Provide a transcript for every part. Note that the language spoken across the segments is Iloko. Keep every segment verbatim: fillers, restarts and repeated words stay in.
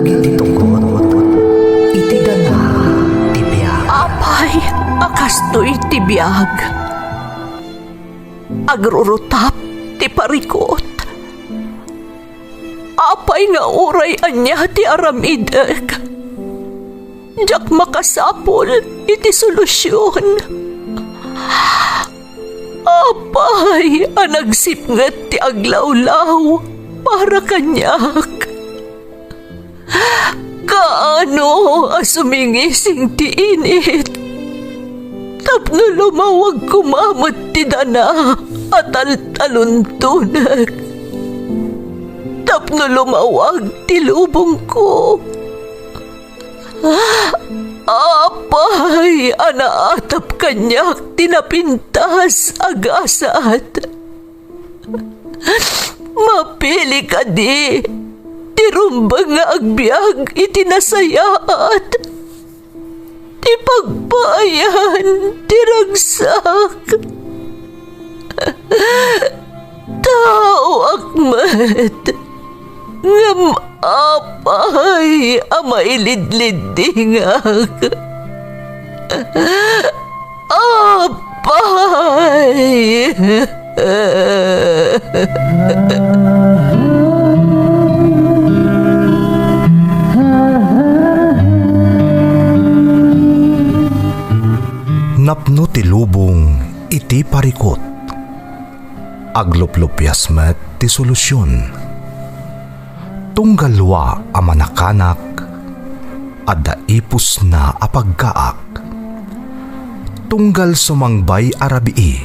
Iti tugot iti dana ti biag. Apay a kastoy ti biag? Agrurutap ti parikut. Apay nga uray ania ti aramidek, diak makasapul iti solusion. Apay a nagsipnget ti aglawlaw para kaniak? Kaano a sumingising ti init tapno lumawag koma met ti dana a taltaluntonek, tapno lumawag ti lubongko? Apay a naatap kaniak ti napintas a gasat? Mapili kadi ti rumbeng nga agbiag iti nasayaat, ti pagpaayan ti ragsak. Taoak met, ngem apay a mailidliddingak? Apay! Napno ti lubong iti parikut. Agluplupias met ti solusion. Tunggal lua a manakanak, adda ipusna a pagkaak. Tunggal sumangbay a rabii,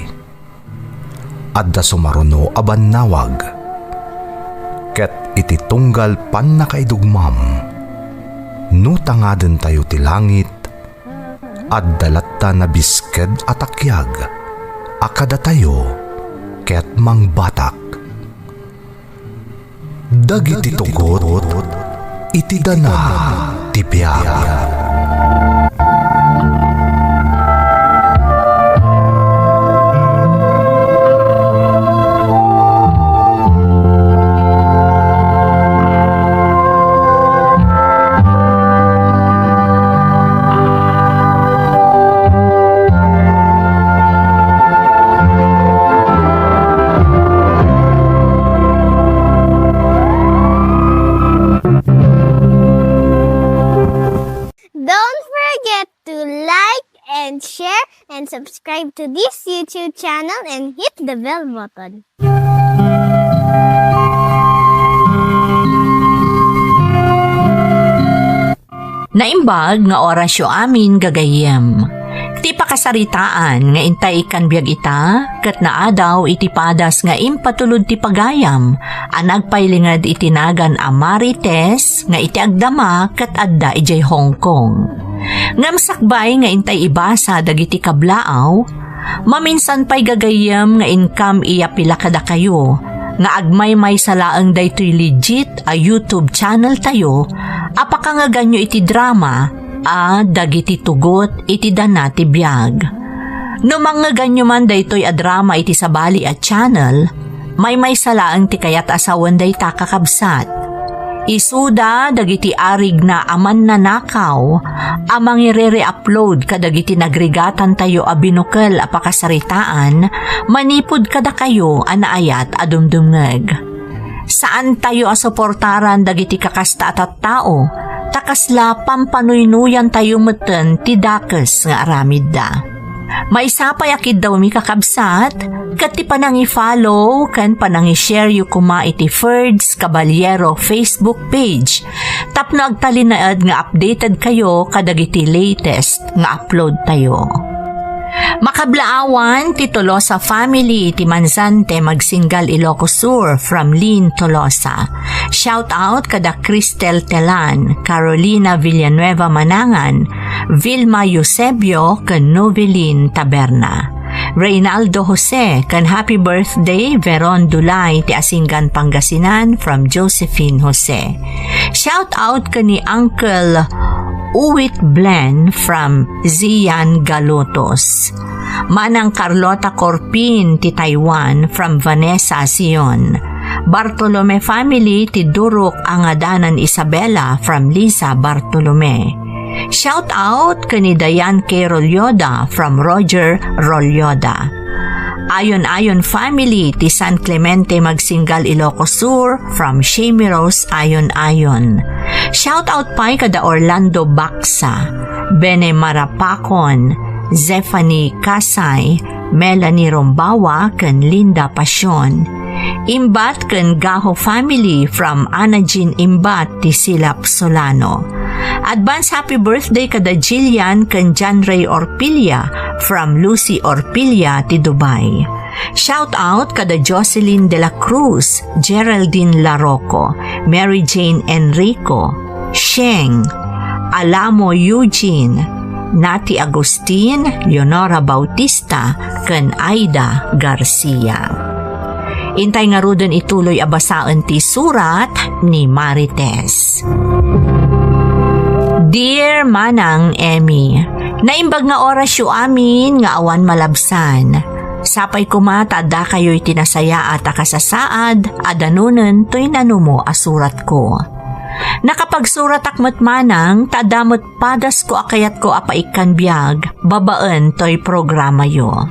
adda sumaruno a bannawag. Ket iti tunggal pannakaidugmam, no tangadentayo ti langit, adda latta nabisked a takiag a kadatayo ket mangbatak. Dagiti tugot iti dana ti biag. Don't forget to like and share and subscribe to this YouTube channel and hit the bell button. Naimbag nga orasyo amin, gagayyem. Ti pakasaritaan nga intay ikkan biag ita, ket naadaw iti padas nga impatulod ti pagayam a nagpailinged iti nagan a Marites nga iti agdama ket adda idiay Hong Kong. Ngem sakbay nga intay ibasa dagiti kablaaw, maminsan pay gagayyem nga inkam iya pila kadakayo nga agmaymaysa laeng daytoy legit a YouTube channel tayo a pakangeganyo iti drama a Dagiti Tugot iti Dana ti Biag. No mangngeganyo man daytoy a drama iti sabali a channel, maymaysa laeng ti kayat a sawen dayta, kakabsat. Isuda dagiti arigna a mannanakaw a mangirere-upload kadagiti nagrigatantayo a binukel a pakasaritaan manipud kadakayo a naayat a dumdumngeg. Saantayo a suportaran dagiti kakasta a tattao, ta kasla pampanuynuyantayo metten ti dakes nga aramidda. Maysa pay a kiddawmi, kakabsat, ket ti panangi-follow ken panangi-share yo koma iti Ferds Caballero Facebook page tapno agtalinaed nga updated kayo kadagiti latest nga upload tayo. Makablaawan ti Tolosa family ti Manzante, Magsingal, Ilocos Sur, from Lynn Tolosa. Shout out kada Cristel Telan, Carolina Villanueva Manangan, Vilma Eusebio, ken Novelin Taberna. Reynaldo Jose, ken happy birthday, Veron Dulay, ti Asingan, Pangasinan, from Josephine Jose. Shout out ken ni Uncle Uwit Blen from Zian Galutos. Manang Carlota Corpin ti Taiwan from Vanessa Sion. Bartolome family ti Durok a ngadanan Isabela from Lisa Bartolome. Shout out ken ni Diane K. Rolyoda from Roger Rolyoda. Ayon-ayon family ti San Clemente Magsinggal, Ilocos Sur from Shamie Rose Ayon-ayon. Shout out pay kada Orlando Baksa, Bene Marapakon, Zephanie Kasay, Melanie Rombawa ken Linda Pasion. Imbat ken Gaho family from Ana Jean Imbat ti Silap Solano. Advance happy birthday kada Jillian ken John Ray Orpilla from Lucy Orpilla ti Dubai. Shout out kada Jocelyn de la Cruz, Geraldine Larocco, Mary Jane Enrico, Sheng, Alamo Eugene, Nati Agustin, Leonora Bautista, ken Aida Garcia. Intay ngaruden ituloy a basaen ti surat ni Marites. Dear Manang Emmy, naimbag nga orasyo amin nga awan malabsan. Sapay koma ta addakayo iti nasayaat a kasasaad a danunen toy nanumo a suratko. Nakapagsuratak met manang ta adda met padasko a kayatko a paikkan biag babaen toy programayo.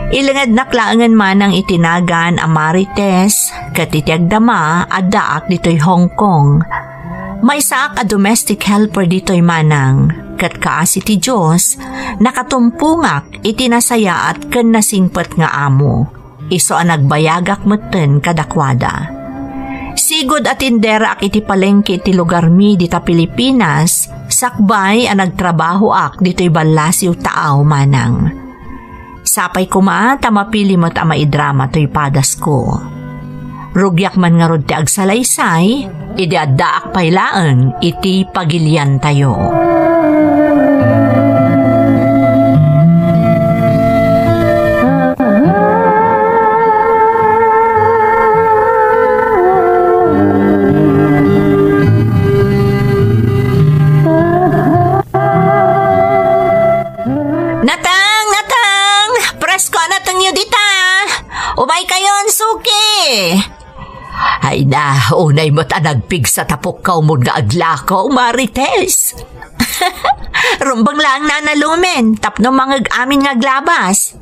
Ilengednak laengen manang iti nagan a Marites ket iti agdama addaak ditoy Hong Kong. Maysaak a domestic helper ditoy manang, ket kaasi ti Dios, nakatumpongak iti nasayaat ken nasingpet nga amo. Isu a nagbayagak metten kadakuada. Sigud a tinderaak iti palengke iti lugarmi dita Pilipinas, sakbay a nagtrabahoak ditoy ballasiw taaw manang. Sapay koma ta mapili met a maidrama toy padasko. Rugiak man ngarud ti agsalaysay, idi addaak pay laeng iti pagiliantayo. Natang, natang! Presko a natengyo dita! Umaykayon, suki! Ay na, unay met a nagpigsa ta pukkawmon nga aglako, Marites. Rumbeng laeng, Nana Lumen, tapno mangeg amin nga aglabas.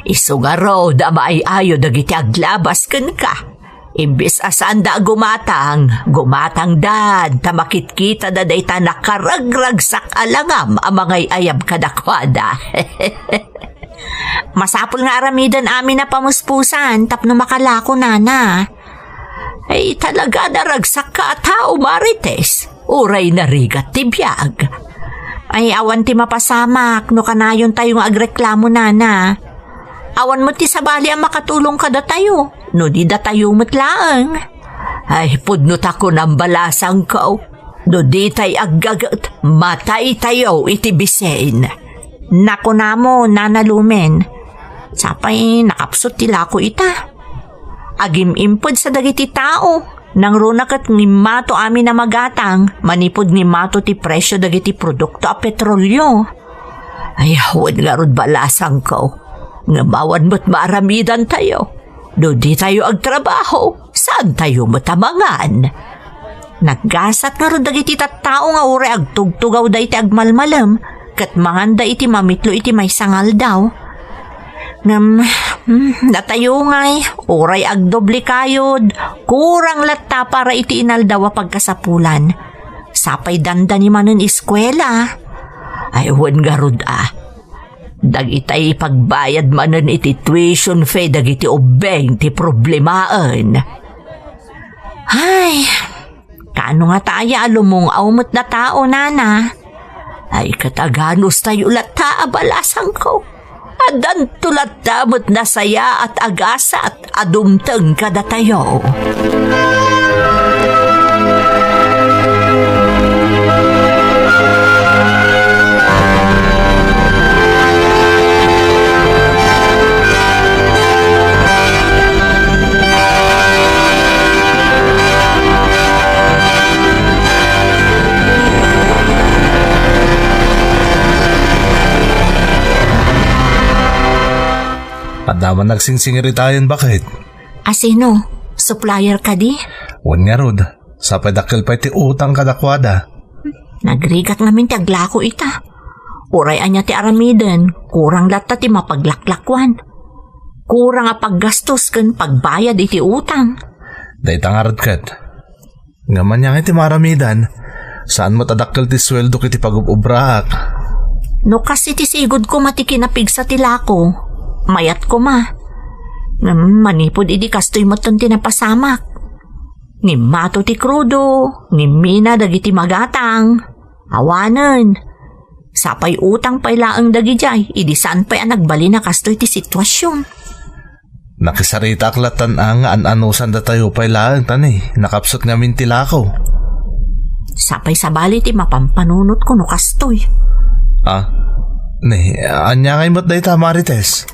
Isu ngarud a maay-ayo dagiti aglabas kenka. Imbes a saanda a gumatang, gumatangdan ta makitkitada dayta nakaragragsak a langam a mangay-ayab kadakuada. Masapul nga aramiden amin a pamuspusan tapno makalako, Nana. Ay, talaga, naragsakka a tao, Marites. Uray narigat ti biag. Ay, awan ti mapasamak no kanayontayo nga agreklamo, Nana. Awan met ti sabali a makatulong kadatayo, no di datayo met laeng. Ay, pudno ta kunam, balasangko, no ditay aggaget, mataytayo iti bisin. Nakunamo, Nana Lumen. Sapay nakapsut ti lako ita. Agim-impedsa dagiti tao. Nangruna ket ngimmato amin a magatang manipud ngimmato ti presio dagiti produkto a petrolio. Ay, awan ngarud, balasangko. Ngem awan met maaramidantayo. No ditayo agtrabaho, saantayo met a mangan. Naggasat ngarud dagiti tattao nga uray agtugtugawda iti agmalmalem ket manganda iti mamitlo iti maysa nga aldaw. Ngem, hmm, datayo ngay, uray agdoble kayod, kurang latta para iti inaldaw a pagkasapulan. Sapay dandani manen iskuela. Ay, wen ngarud a. Dagitay pagbayad manen iti tuition fee dagiti ubbing ti problemaen. Ay, kaano ngata aya a lumung-aw met datayo, Nana? Ay, ket aganustayo latta a balasangko. Addanto latta met nasayaat a gasat a dumteng kadatayo. Adda man nagsingsingir itayen, baket. Asino? supplier kadi? Wen ngarud, sapay dakkel pay ti utang kadakuada. Nagrigat ngamin ti aglako ita. Uray ania ti aramiden, kurang latta ti mapaglaklakuan. Kurang a paggastos ken pagbayad iti utang. Dayta ngarud ket. Ngem ania ngay ti maaramidan? Saan met a dakkel ti sueldok iti pagub-obraak. No kas iti sigud koma ti kinapigsa ti lako, mayat koma. Ngem manipud idi kastoy metten ti napasamak. Ngimmato ti krudo, ngimmina dagiti magatang. Awanen. Sapay utang pay laeng dagidiay, idi saan pay a nagbalin a kastoy ti situasion. Nakisaritaak lattan a nga an-anusan datayo pay laeng ta ni, nakapsut ngamin ti lako. Sapay sabali ti mapampanunotko no kastoy. Ah, ni, ania ngay met dayta, Marites?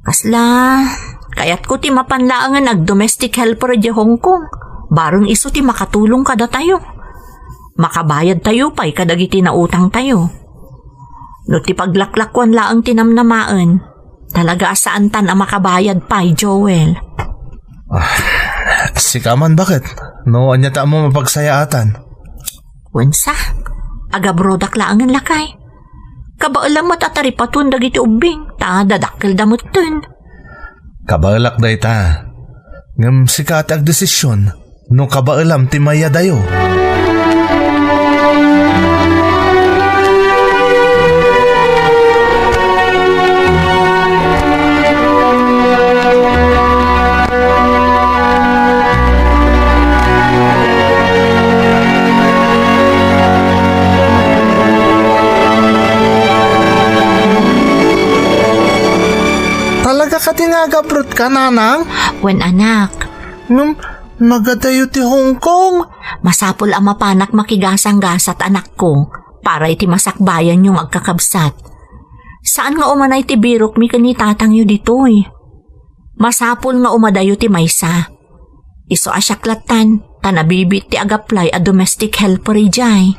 Kasla, kayatko ti mapan laengen ag-domestic helper idiay Hong Kong. Bareng isu ti makatulong kadatayo. Makabayad tayo pay kadagiti nautang tayo. No ti paglaklakuan laeng ti namnamaen, talaga a saantan a makabayad pay, Joel. Ah, sika man, baket? No ania ta ammo mapagsayaatan? Wensa, agabrodak laengen lakay. Kabaelam met a taripaton dagiti ubbing, ta dadakkelda metten. Kabaelak dayta. Ngem sika ti agdesision no kabaelam ti mayadayo. Talaga kadi nga agabrotka, nanang? Wen, anak. Ngem, nagadayo ti Hong Kong. Masapul a mapanak makigasanggasat, anakko, para iti masakbayanyo nga agkakabsat. Saan nga umanay ti birokmi ken ni tatangyo ditoy. Masapul nga umadayo ti maysa. Isu a siak lattan, ta nabibiit ti agaplay a domestic helper idiay.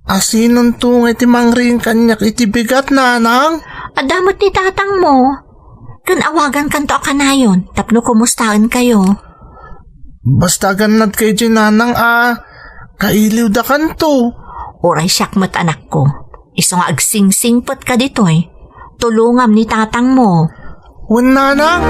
Asinonto ngay ti mangrin kaniak iti bigat, nanang? Adda met ni tatangmo. Ken awagankanto a kanayon tapno kumustaenkayo. Basta agannadka idiay, nanang, a kailiwdakanto. Uray siak met, anakko. Isu nga agsingsingpetka ditoy, tulongam ni tatangmo. Wen, nanang?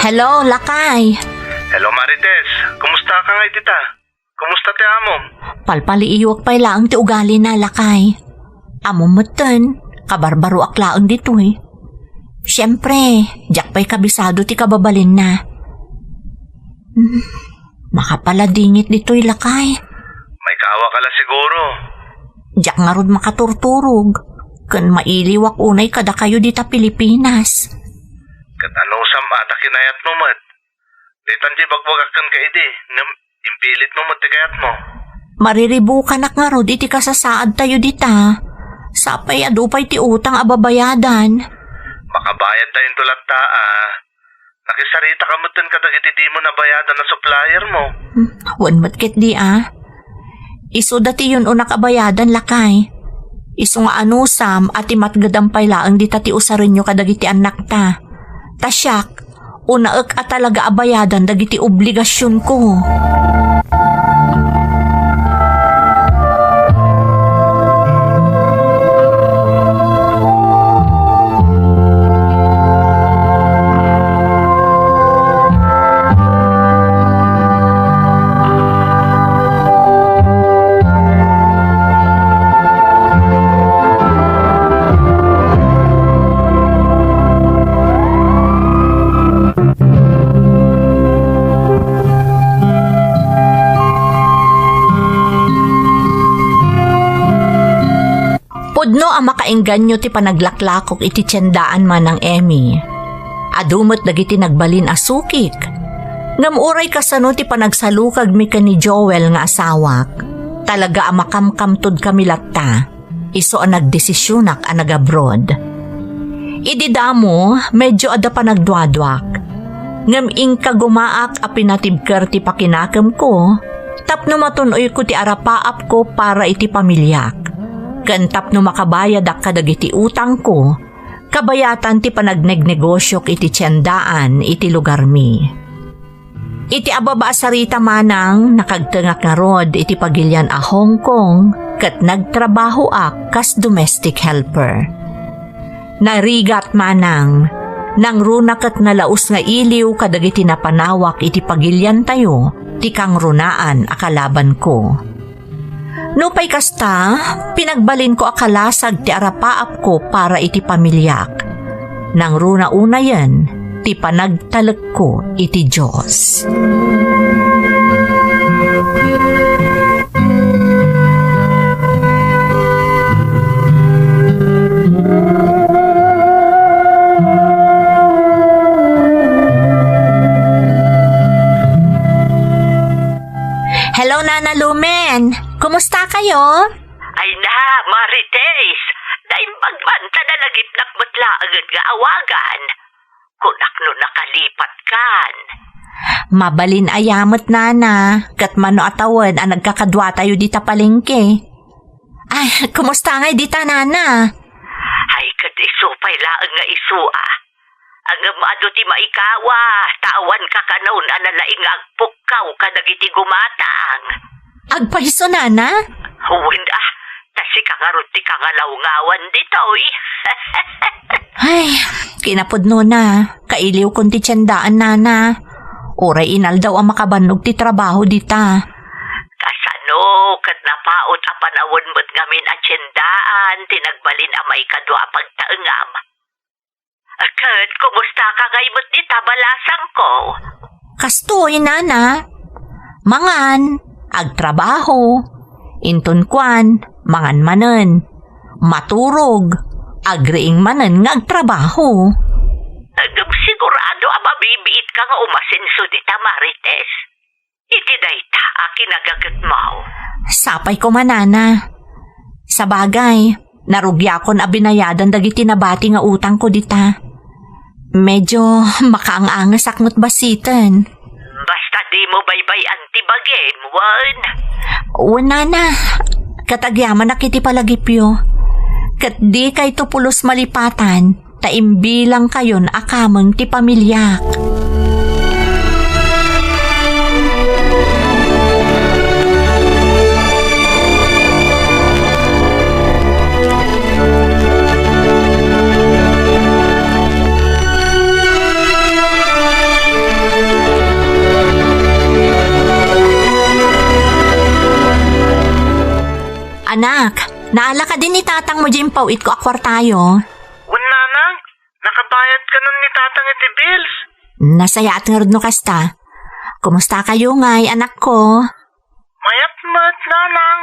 Hello, lakay. Hello, Marites. Kumusta ka nga iti ta? Kumusta ti amom? Palpaliiwak pay laeng ti ugalina, lakay. Ammom metten, kabarbaroak laeng ditoy. Siempre, diak pay kabisado ti kababalinna. Hmm, makapaladingit ditoy, lakay. Maikawak la siguro. Diak ngarud makaturturog, ken mailiwak unay kadakayo dita Pilipinas. Ket anusam a ta kinayatmo met? Ditan ti bagbagak kenka idi, ngem impilitmo met ti kayatmo. Mariribukanak ngarud iti kasasaadtayo dita. Sapay adu pay ti utang a babayadan. Makabayadta into latta a. Nakisaritaka metten kadagiti dimo nabayadan a suppliermo. Hmm, wen met ketdi a. Isuda ti yun-onak a bayadan, lakay. Isu nga anusam a ti matgedam pay laeng dita ti usarenyo kadagiti annakta. Ta siak, unaek a talaga a bayadan dagiti obligasionko. Pudno a makaengganyo ti panaglaklakok iti tiendaan, Manang Emmy. Adu met dagiti nagbalin a sukik. Ngem uray kasano ti panagsalukagmi ken ni Joel nga asawak, talaga a makamkamtodkami latta, isu a nagdesisionak a nag-abroad. Idi damo, medyo adda panagduaduak. Ngem inkagumaak a pinatibker ti pakinakemko tapno matun-oyko ti arapaapko para iti pamiliak, ken tapno makabayadak kadagiti utangko, kabayatan ti panagnegnegosiok iti tiendaan iti lugarmi. Iti ababa a sarita, Manang, nakagtengak ngarud iti pagilian a Hong Kong ket nagtrabahoak kas domestic helper. Narigat, Manang, nangruna ket nalaus nga iliw kadagiti napanawak iti pagiliantayo ti kangrunaan a kalabanko. Nupay kasta, pinagbalinko a kalasag ti arapaapko para iti pamiliak. Nangruna unayen ti panagtalekko iti Dios. Hello, Nana Lumen. Kumusta kayo? Ay na, Marites, naimbag man ta nalagipnak met laengen nga awagan. Kunak no nakalipat kan. Mabalin aya met, Nana, ket mano a tawen a nagkakaduatayo dita palengke. Ay, kumusta ngay dita, Nana? Ay, ket isu pay laeng nga isu a. Ngem adu ti maikawa, ta awan kakanon a nalaing nga agpukkaw kadagiti gumatang. Agpayso, Nana? Wen a, ta sika ngarud ti kangalawngawan ditoy. Ay, kinapudnona, kailiwkon ti tiendaan, Nana. Uray inaldaw a makabannog ti trabaho dita. Kasano ket napaut a panawen met ngamin a tiendaan ti nagbalin a maikadua a pagtaengam? Ket kumusta ka ngay met dita balasangko? Kastoy, Nana. Mangan, agtrabaho. Inton kuan, mangan manen. Maturog, agriing manen nga agtrabaho. Ngem sigurado a mabibiit ka nga umasenso dita, Marites. Iti dayta a kinagagetmo. Sapay koma, Nana. Sabagay, narugiakon a binayadan dagiti nabati nga utangko dita. Medyo makaang-angesak met basiten. Basta dimo baybay-an ti bagim, wen? Wen, Nana. Ket agyamanak iti palagipyo. Ket dikayto pulos malipatan. Ta imbilangkayon a kameng ti pamiliak. Anak, naala kadi ni tatangmo diay impaw-itko a kuartayo? Wen, Nanang, nakabayad kanon ni Tatang iti bills. Nasayaat ngarud no kasta. Kumusta kayo ngay, anak ko? Mayat met, Nanang.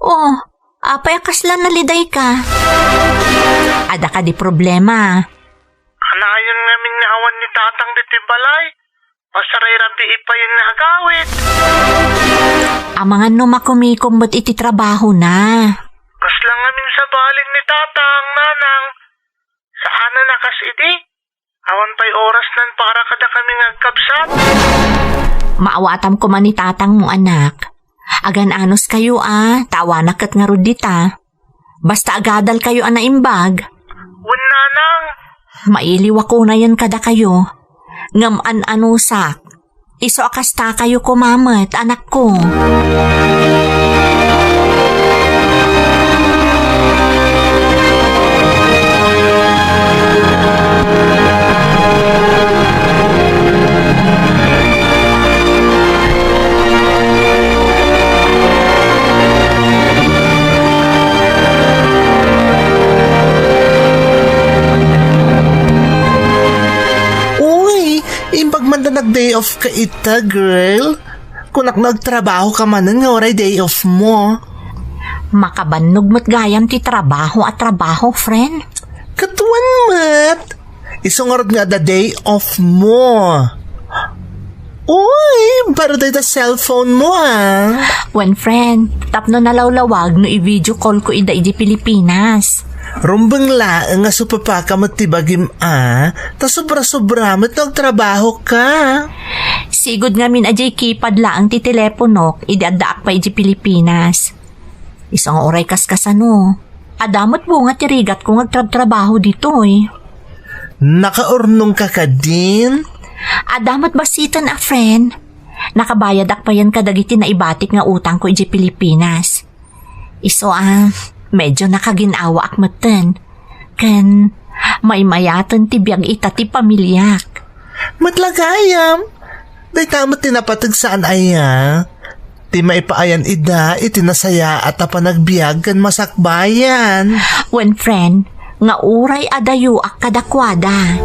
Oh, apay a kasla naliday ka? Adda kadi problema? Anayon ngamin nga awan ni Tatang ditoy balay. Masarayrabbii pay nga agawid. Amangan no makumikom met iti trabahona. Kasla ngamin sabali ni Tatang, Nanang. Saanen a kas idi. Awan pay orasnan para kadakami nga agkabsat. Maawatam koma ni tatangmo, anak. Agan-anos kayo a, ta awanak ket ngarud dita. Basta agadal kayo a naimbag. Wen, Nanang. Mailiwak unayen kadakayo. Ngem an-anusak. Isu a kasta kayo koma met, anakko. Uy, imbag man ta nag-day off ka ita, girl. Kunak no agtrabaho ka manen nga uray day off mo. Makabannog met gayam ti trabaho a trabaho, friend. Katuan met. Isu ngarud nga adda day off mo. Uy, baro dayta cellphone mo, ah. Wen, friend, tapno nalawlawag no i-video call ko ida idi Pilipinas. Rumbeng laeng nga supapaka met ti bagim, ah. Ta sobra-sobra met no agtrabaho ka. Sigud ngamin a diay keypad laeng ti teleponok idi addaak pay idi Pilipinas. Isu nga uray kaskasano, adda met bunga ti rigatko nga agtrabtrabaho ditoy. Nakaurnongka kadin? Adda met bassiten a friend. Nakabayadak payen kadagiti naibatik nga utangko idiay Pilipinas. Isu a, medyo nakagin-awaak metten. Ken maymayaten ti biag ita ti pamiliak. Met la gayam, dayta met ti napateg saan aya ti maipaayan ida iti nasayaat a panagbiag ken masakbayan. Wen, friend, nga uray adayoak kadakuada.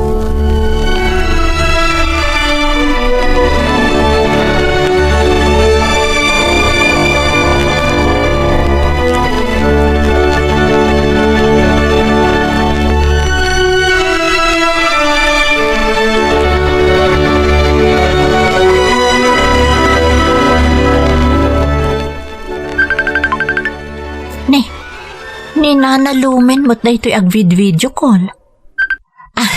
Ni, ni Nana Lumen met daytoy agvid-video call. Ah,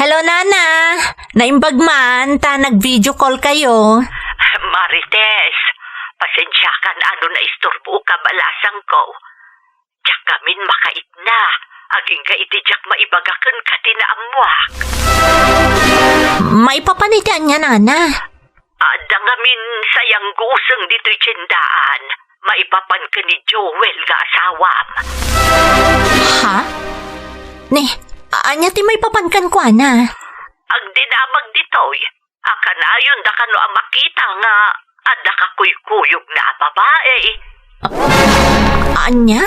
hello, Nana! Naimbag man ta nag-video call kayo. Marites, pasensiakan a no naisturboka balasangko. Diak ngamin makaitna, agingga iti diak maibaga kenka ti naammoak. Maipapan iti ania, Nana? Adda ngamin sayangguseng ditoy tiendaan. Maipapan ken ni Joel nga asawam. Ha? Ni, ania ti maipapan kenkuana? Agdinamag ditoy. A kanayon dakano a makita nga adda kakuykuyogna a babai. Ania?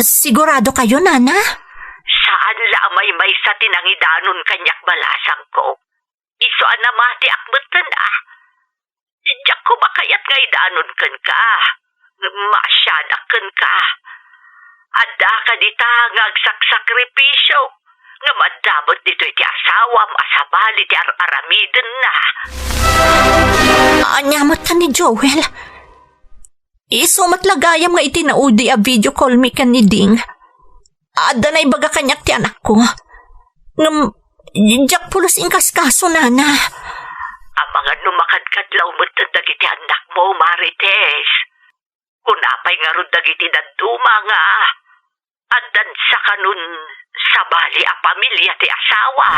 Sigurado kayo, Nana? Saan la a maymaysa ti nangidanon kaniak balasangko. Isu a namatiak metten a. Diak koma kayat nga idanon kenka. Maasianak kenka. Adda ka dita nga agsaksakripisio, ngem adda met ditoy ti asawam a sabali ti ar-aramidenna. Ania met ni Joel? Isu met la gayam nga iti naudi a video call mi ken ni Ding. Adda naibaga kaniak ti anakko. Ngem, diak pulos inkaskaso, Nana. Amangan no makadkadlaw met dagiti annakmo, Marites. Kuna pay ngarud dagiti dadduma nga addan sakanon sabali a pamilia ti asawa.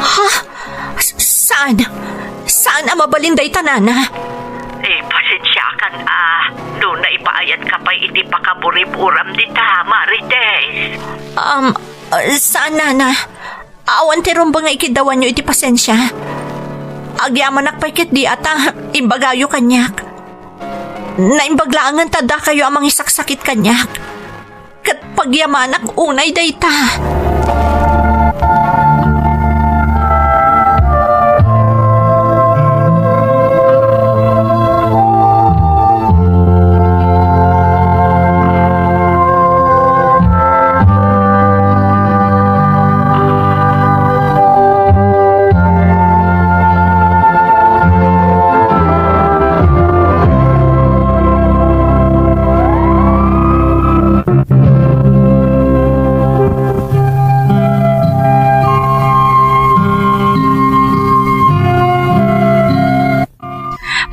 Ha? S-, saan? Saan a mabalin dayta, Nana? Eh, pasensiakan a no naipaayat ka pay iti pakaburiburam dita, Marites. Um, uh, saan, Nana? Awan ti rumbeng nga ikiddawanyo iti pasensia. Agyamanak pay ketdi a ta imbagayo kaniak. Naimbag laengen ta dakayo a mangisaksakit kaniak. Ket pagyamanak unay dayta.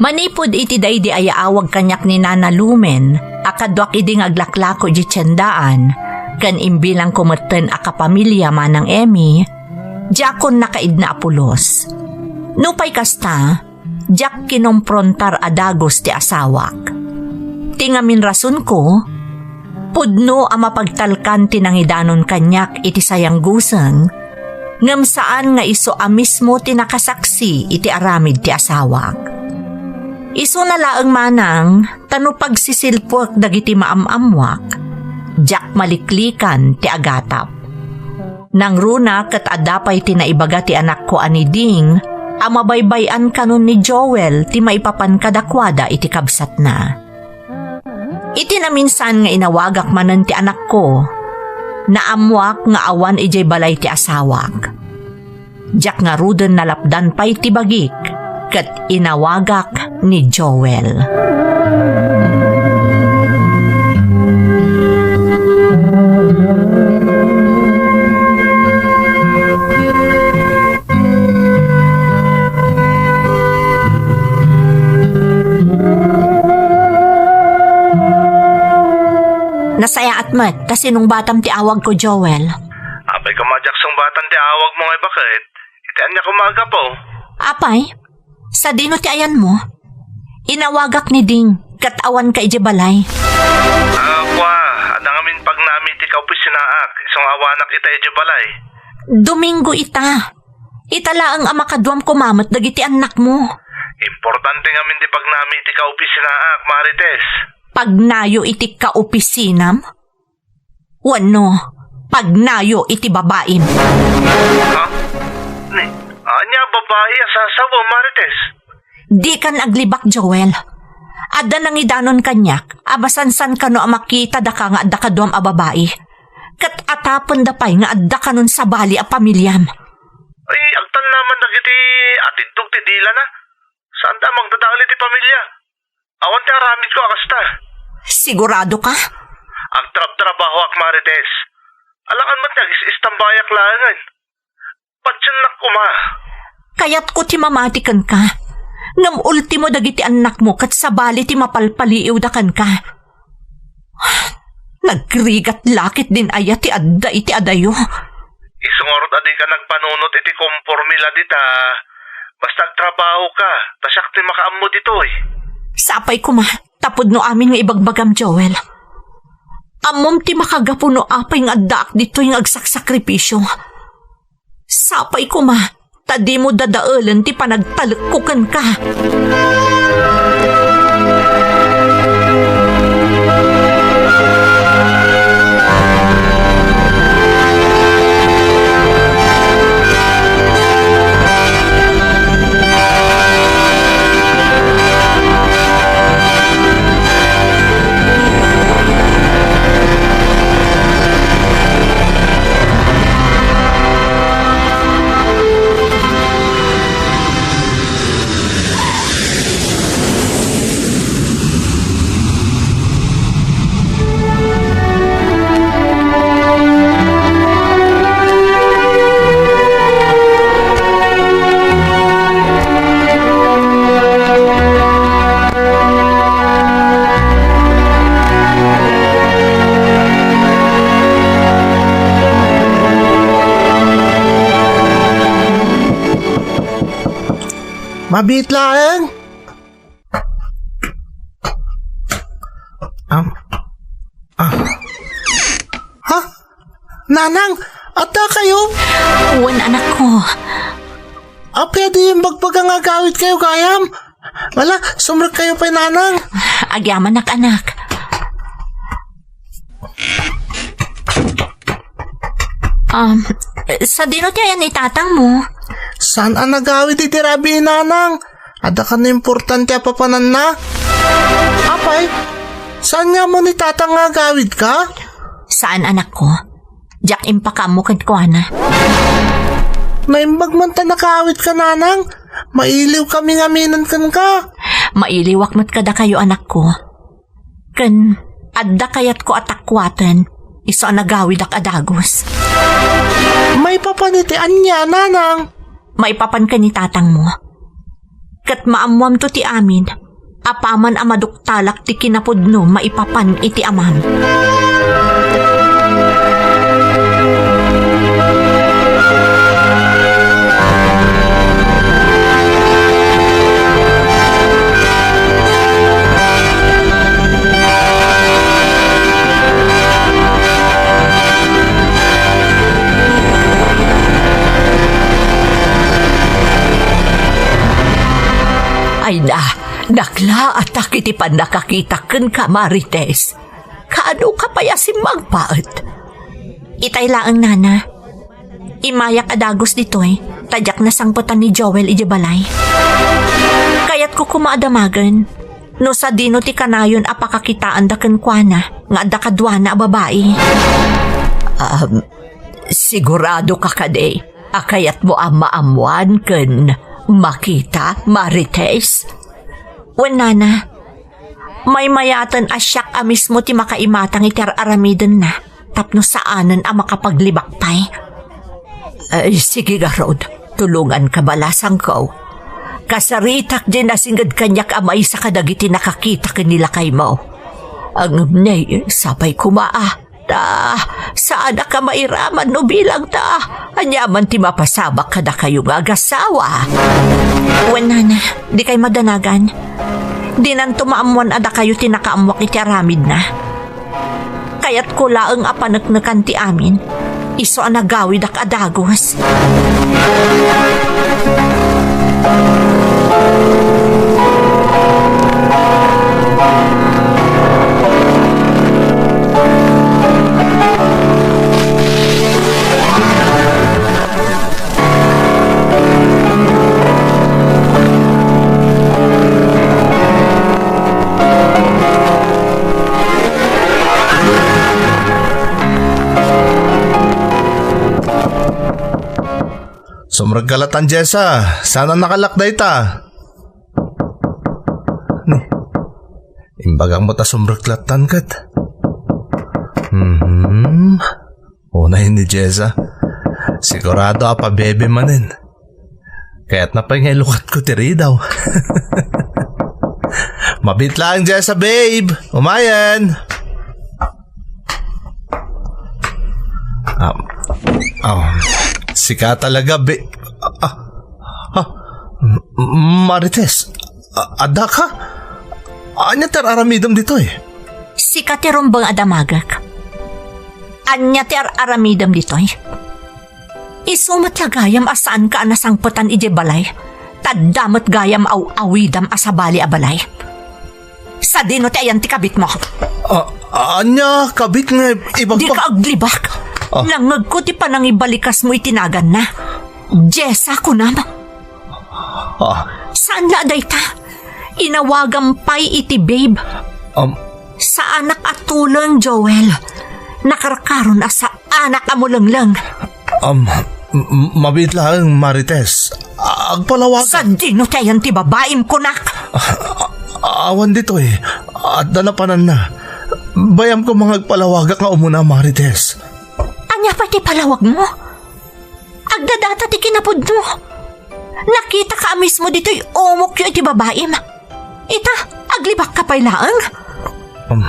Manipud iti daydi a yaawag kaniak ni Nana Lumen a kaduak idi nga aglaklako idiay tiendaan, ken imbilangko metten a kapamilia Manang Emmy, diakon nakaidna a pulos. Nupay kasta, diak kinomprontar a dagus ti asawak. Ti ngamin rasonko, pudno a mapagtalkan ti nangidanon kaniak iti sayangguseng, ngem saan nga isu a mismo ti nakasaksi iti aramid ti asawak. Isuna laeng manang, ta no pagsisilpuek dagiti maam-ammoak, diak maliklikan ti agatap. Nangruna ket adda pay ti naibaga ti anakko a ni Ding a mabaybay-an kanon ni Joel ti maipapan kadakuada iti kabsatna. Iti naminsan nga inawagak manen ti anakko, naammoak nga awan idiay balay ti asawak. Diak ngaruden nalapdan pay ti bagik ket inawagak ni Joel. Nasayaat met ta sinungbatam ti awagko, Joel. Apay koma diak sungbatan ti awagmo nga ibaket? Iti ania koma a gapu? Apay, sadino ti ayanmo? Inawagak ni Ding, ket awanka idiay balay. Ah, kua, adda ngamin pagnami ti kaopisinaak, isu nga awanak ita idiay balay. Domingo ita. Ita laeng a makaduam koma met dagiti annakmo. Importante ngamin ti pagnami ti kaopisinaak, Marites. Pagnayo iti kaopisinam? Wenno, pagnayo iti babaim? Ha? Ni, ania a babai a sasaw, Marites? Dikan aglibak, Joel. Adda nangidanon kaniak a masansan kano a makita daka nga adda kaduam a babai. Ket atapenda pay nga adda kanon sabali a pamiliam. Ay, agtannaman dagiti atiddog ti dilana. Saanda a mangdadael iti pamilya. Awan ti aramidko a kasta. Sigurado ka? Agtrabtrabahoak, Marites. Alakan met nga agis-istambayak laengen. Patiennak koma. Kayatko ti mamati kenka. Ngem ultimo dagiti annakmo ket sabali ti mapalpaliiwda kenka. Nagrigat la ketdin aya ti adda iti adayo. Isu ngarud a dika nagpanunot iti komporme la dita. Basta agtrabahoka, ta siak ti makaammo ditoy. Sapay koma, tapudno amin nga ibagbagam, Joel. Ammom ti makagapu no apay nga addaak ditoy nga agsaksakripisio. Sapay koma, ta dimo dadaelen ti panagtalekko kenka. Mabiit laeng. Am, ah. Ha? Nanang, adda kayo? Wen, anakko. Apay adi imbagbaga nga agawid kayo gayam? Wala, sumrek kayo pay, Nanang. Agyamanak, anak. Um, sadino ti ayan ni tatang mo? Saan a nagawid iti rabii, Nanang? Adda kan importante a papananna? Apay, saan nga mo ni tatang nga agawid ka? Saan, anakko. Diak impakaammo kenkuana. Naimbag man ta nakaawid ka, Nanang. Mailiw kami nga aminen kenka. Mailiwak met kadakayo, anakko. Ken adda kayatko a takuaten, isu a nagawidak a dagus. Maipapan iti ania, Nanang? Maipapan ken ni tatangmo. Ket maammoamto ti amin, apaman a maduktalak ti kinapudno maipapan iti amam. Ay na, naklaatak iti pannakakitak kenka, Marites. Kaano ka pay a simmangpaet? Itay laeng, Nana. Immayak a dagus ditoy, ta diak nasangpetan ni Joel idiay balay. Kayatko koma a damagen. No sadino ti kanayon a pakakitaanda kenkuana nga adda kaduana a babai? Um, sigurado ka kadi a kayatmo a maammoan ken makita, Marites? Wen, nana, maymayaten a siak a mismo ti makaimatang iti ar-aramidenna tapno saanen a makapaglibak pay. Ay, sige garud, tulonganka bala, sangko. Kasaritak diay nasinged kaniak a maysa kadagiti nakakita ken ni lakaymo. Ngem ni, sapay koma a, ta, saanak a mairaman no bilangta. Ania man ti mapasabak kadakayo nga agasawa? Wen, nana, dikay madanagan. Dinanto maammoan a dakayo ti nakaammoak iti aramidna. Kayatko laeng a paneknekan ti amin, isu a nagawidak a dagus. Sumrek ka latan, Jessa. Saan a nakalak dayta? Ni, imbagak met a sumrek latan ket. Mhm. Unay ni Jessa. Sigurado a pabebe manen. Kayatna pay nga ilukatko ti ridaw. Mabiit laeng, Jessa, babe. Umayen. Ah, ah, sika talaga, be-, ah, ah, M-, Marites, a-, adda ka? Ania ti ar-aramidem ditoy? Sika ti rumbeng a damagek. Ania ti ar-aramidem ditoy? Isu met la gayam a saanka a nasangpetan idiay balay. Ta adda met gayam aw-awidam a sabali a balay. Sadino ti ayan ti kabitmo? A-, ania kabit nga ibagba- Dika aglibak. Ah. Nangngegko ti panangibalikasmo iti naganna. Jessa, kunam. Ah. Saan la dayta? Inawagam pay iti babe. Um. Saanak a tuleng, Joel. Nakarkaron a saanak a mulengleng. Um, m-, m-, mabiit laeng, Marites. Agpalawag. Sadino ti ayan ti babaim, kunak? A-, a-, awan ditoy. Adda napananna. Bayam koma nga agpalawagak nga umuna, Marites. Ania pay ti palawagmo? Agdadata ti kinapudno. Nakitaka a mismo ditoy umokyo iti babaim. Ita, aglibakka pay laeng. Um,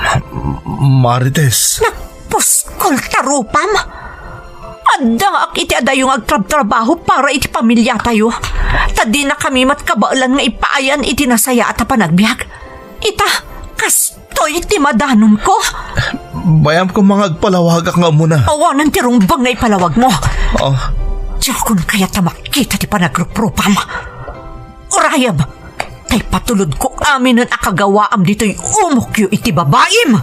Marites. Nagpuskol ta rupam. Addaak iti adayo nga agtrabtrabaho para iti pamiliatayo. Ta dinakami met kabaelan nga ipaayan iti nasayaat a panagbiag. Ita, kastoy ti madanonko. Bayam koma nga agpalawagak nga umuna. Awanen ti rumbeng nga ipalawagmo. Oh. Diakon kayat a makita ti panagruprupam. Urayem, ta ipatulodko aminen a kagawaam ditoy umokyo iti babaim.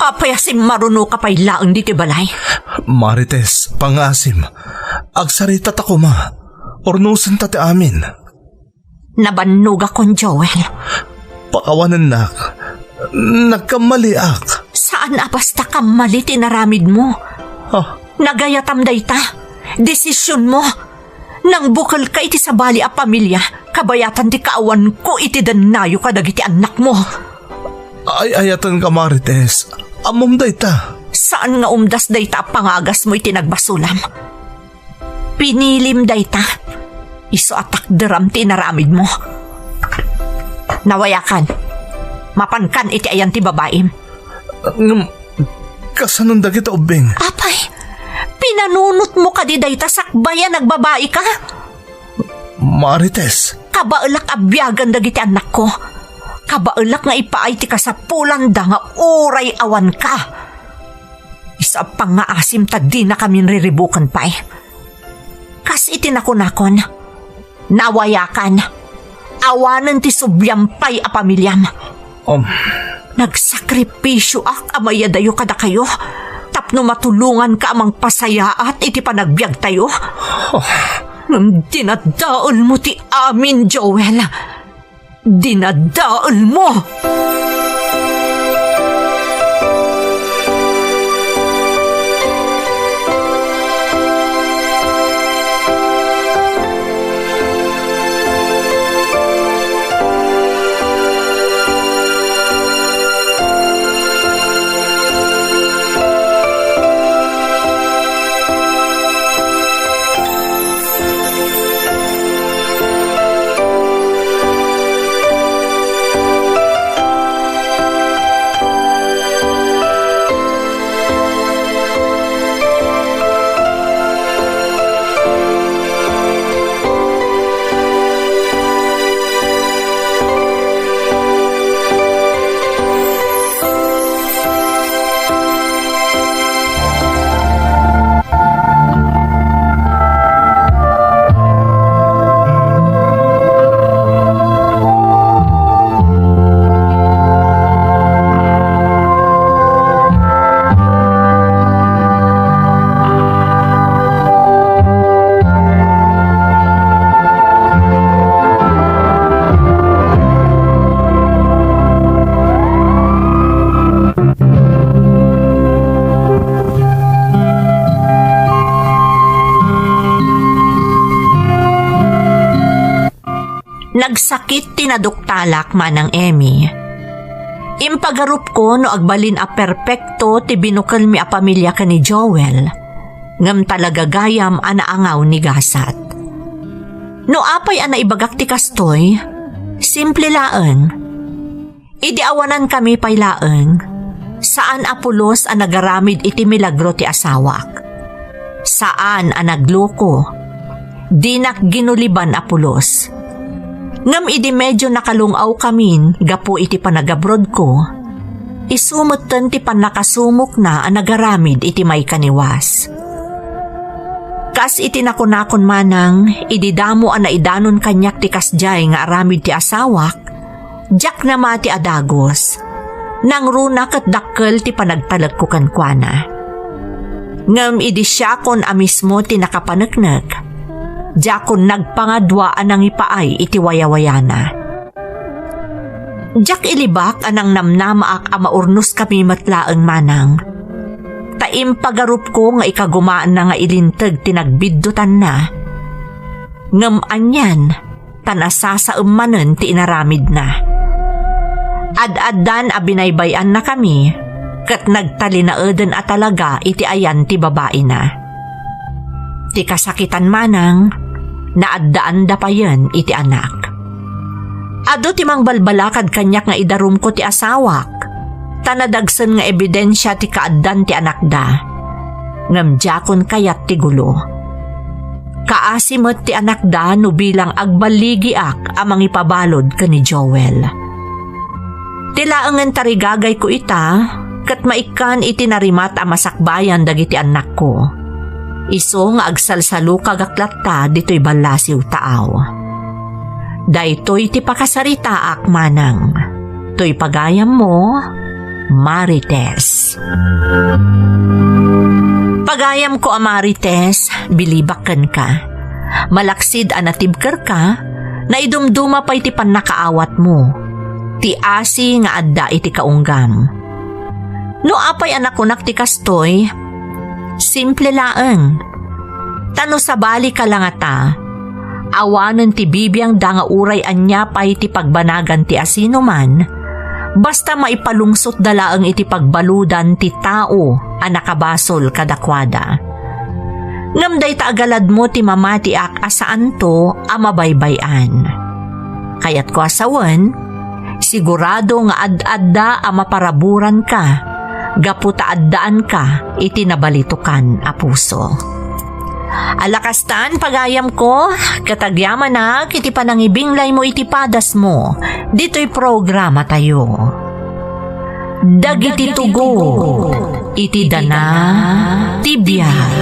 Apay a simmarunoka pay laeng ditoy balay? Marites, pangaasim. Agsaritata koma. Urnosenta ti amin. Nabannogakon, Joel. Pakawanennak. Nagkammaliak. Saan a basta kammali ti inaramidmo. Ah. Nagayatam dayta. Desisionmo. Nangbukelka iti sabali a pamilia, kabayatan ti kaawanko iti dennayo kadagiti annakmo. Ay-ayatenka, Marites. Ammom dayta. Saan nga umdas dayta a pangagasmo iti nagbasolam. Pinilim dayta. Isu a takderam ti inaramidmo. Nawayakan. Mapankan iti ayan ti babaim. Ngem, kasanon dagita ubbing? Apay, pinanunotmo kadi dayta sakbay a nagbabaika? Marites. Kabaelak a biagen dagiti annakko. Kabaelak nga ipaay ti kasapulanda nga uray awanka. Isu a pangngaasim ta dinakamin riribuken pay. Kas iti nakunakon, nawayakan. Awanen ti subliam pay a pamiliam. Um. Nagsakripisioak a mayadayo kadakayo tapno matulonganka a mangpasayaat iti panagbiagtayo. Oh. Ngem dinadaelmo ti amin, Joel. Dinadaelmo! Nagsakit ti naduktalak, Manang Emmy. Impagarupko no agbalin a perpekto ti binukelmi a pamilia ken ni Joel, ngem talaga gayam a naangaw ni gasat. No apay a naibagak ti kastoy, simple laeng. Idi awanankami pay laeng, saan a pulos a nagaramid iti milagro ti asawak. Saan a nagloko. Dinak ginuliban a pulos. Ngem idi medyo nakalung-awkamin gapu iti panagabrodko, isu metten ti pannakasumokna a nagaramid iti maikaniwas. Kas iti nakunakon manang, idi damo a naidanon kaniak ti kasdiay nga aramid ti asawak, diak namati a dagus. Nangruna ket dakkel ti panagtalekko kenkuana. Ngem idi siakon a mismo ti nakapaneknek, diakon nagpangadua a nangipaay iti wayawayana. Diak ilibak a nangnamnamaak a maurnoskami met laeng manang. Ta impagarupko nga ikagumaanna nga ilinteg ti nagbiddutanna. Ngem anian, ta nasasaem manen ti inaramidna. Ad-addan a binaybay-annakami, ket nagtalinaeden a talaga iti ayan ti babaina. Ti kasakitan manang, naaddaanda payen iti anak. Adu ti mangbalbalakad kaniak nga idarumko ti asawak, ta nadagsen nga ebidensia ti kaaddan ti anakda. Ngem diakon kayat ti gulo. Kaasi met ti anakda no bilang agballigiak a mangipabalud ken ni Joel. Ti laengen tarigagayko ita, ket maikkan iti narimat a masakbayan dagiti annakko. Isu nga agsalsalukagak latta ditoy ballasiw taaw. Daytoy ti pakasaritaak manang. Toy pagayammo, Marites. Pagayamko a Marites, bilibak kenka. Malaksid a natibkerka, naidumduma pay ti pannakaawatmo. Ti asi nga adda iti kaunggam. No apay a nakunak ti kastoy, simple laeng. Ta no sabalika la ngata, awanen ti bibiangda nga uray ania pay ti pagbanagan ti asinoman, basta maipalungsotda laeng iti pagbaludan ti tao a nakabasol kadakuada. Ngem dayta a galadmo ti mamatiak a saanto a mabaybay-an. Kayatko a sawen, sigurado nga ad-adda a maparaburanka gapu ta addaanka iti nabalitokan a puso. Ala kastan, pagayamko, ket agyamanak iti panangibinglaymo iti padasmo ditoy programatayo. Dagiti tugot iti dana ti biag.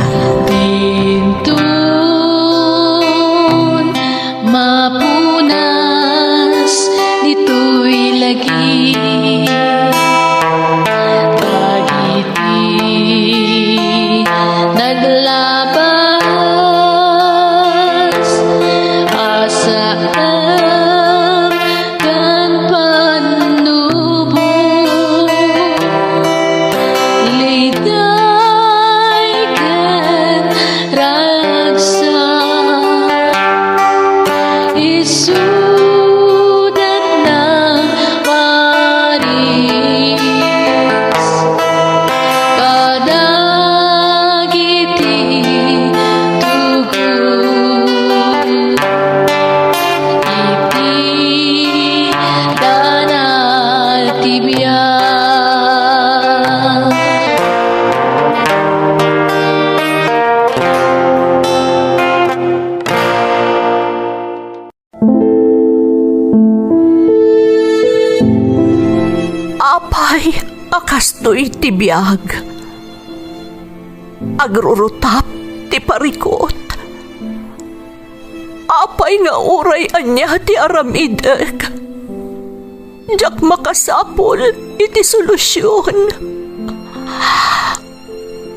Dinton mapunas ditoy lagi. Dagiti naglabas a saan ken pannubo, liday ken ragsak, isudat na paris kadagiti tugot iti dana ti biag. Apay a kastoy ti biag? Agrurutap ti parikut. Apay nga uray ania ti aramidek, diak makasapul iti solusion.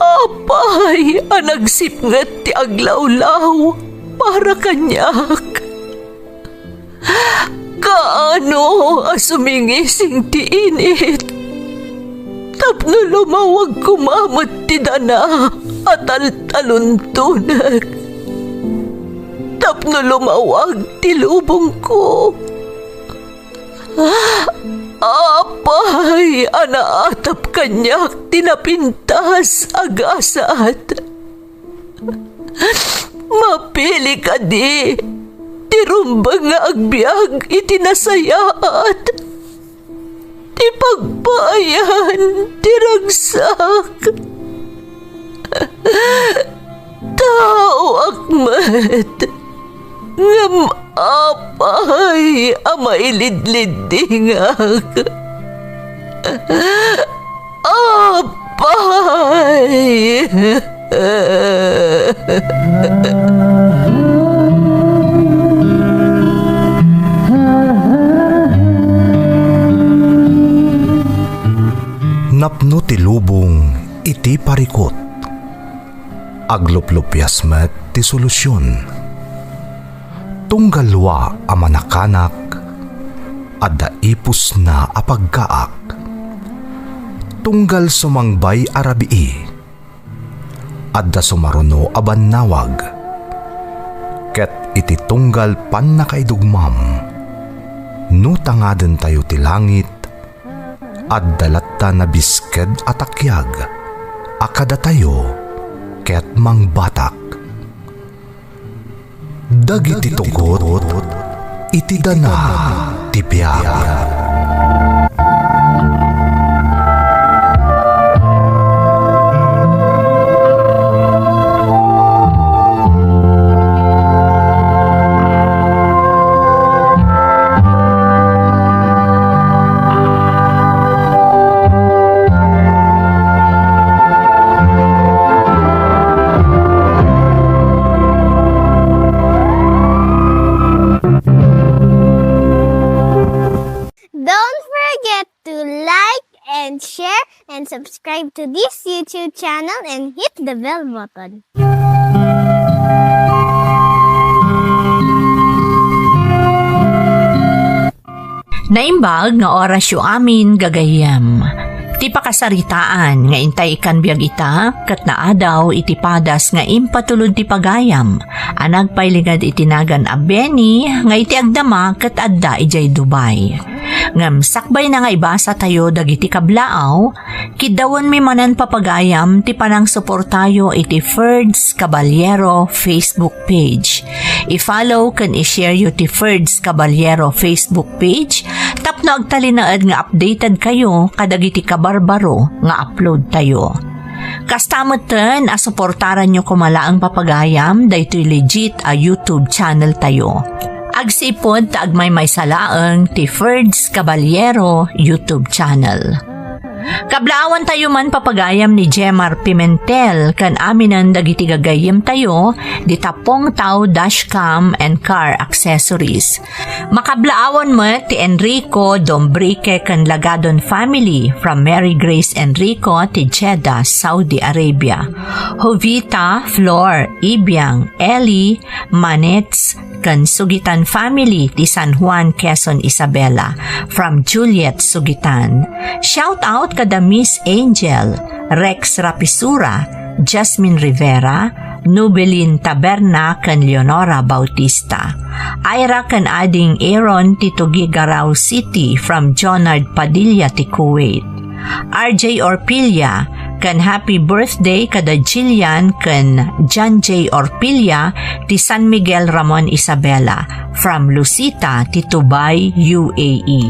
Apay a nagsipnget ti aglawlaw para kaniak? Kaano a sumingising ti init tapno lumawag koma met ti dana a taltaluntonek, tapno lumawag ti lubongko? Apay a naatap kaniak ti napintas a gasat? Mapili kadi ti rumbeng nga agbiag iti nasayaat, ti pagpaayan ti ragsak? Taoak met, ngem apay a mailidliddingak? Apay! Napno ti lubong iti parikut. Agluplupias met ti solusion. Tunggal dua a manakanak, adda ipusna a pagkaak. Tunggal sumangbay a rabii, adda sumaruno a bannawag. Ket iti tunggal pannakaidugmam, no tangadentayo ti langit, adda latta nabisked a takiag a kadatayo ket mangbatak. Dagiti tugot iti dana ti biag. Don't forget to like and share and subscribe to this YouTube channel and hit the bell button. Naimbag nga orasyo amin, gagayyem. Ipakasaritaan nga intay ikkan biag ita ket naadaw iti padas nga impatulod ti pagayam a nagpailinged iti nagan a Benny nga iti agdama ket adda idiay Dubai. Ngem sakbayna nga ibasatayo dagiti kablaaw, kiddawenmi manen papagayam ti panangsuportayo iti Ferds Caballero Facebook page. I-follow ken i-shareyo ti Ferds Caballero Facebook page tapno agtalinaed nga updatedkayo kadagiti kabarbaro nga uploadtayo. Kasta metten a suportaranyo koma laeng papagayam daytoy legit a YouTube channeltayo. Agsipud ta agmaymaysa laeng ti Ferds Caballero YouTube channel. Kablaawantayo man papagayam ni Jemar Pimentel ken aminen dagiti gagayyemtayo di Tapong Tao Dashcam and Car Accessories. Makablaawan met ti Enrico, Dombrique ken Lagadon family from Mary Grace Enrico ti Jeddah, Saudi Arabia. Jovita, Flor, Ibiang, Ellie, Manets, ken Sugitan family ti San Juan, Quezon, Isabela, from Juliet Sugitan. Shout out kada Miss Angel, Rex Rapisura, Jasmine Rivera, Nubelin Taberna, ken Leonora Bautista. Ira ken ading Aaron ti Tuguegarao City from Jonard Padilla ti Kuwait. R J Orpilla, ken happy birthday kada Jillian ken John J Orpilla ti San Miguel Ramon Isabela from Lucita ti Dubai, U A E.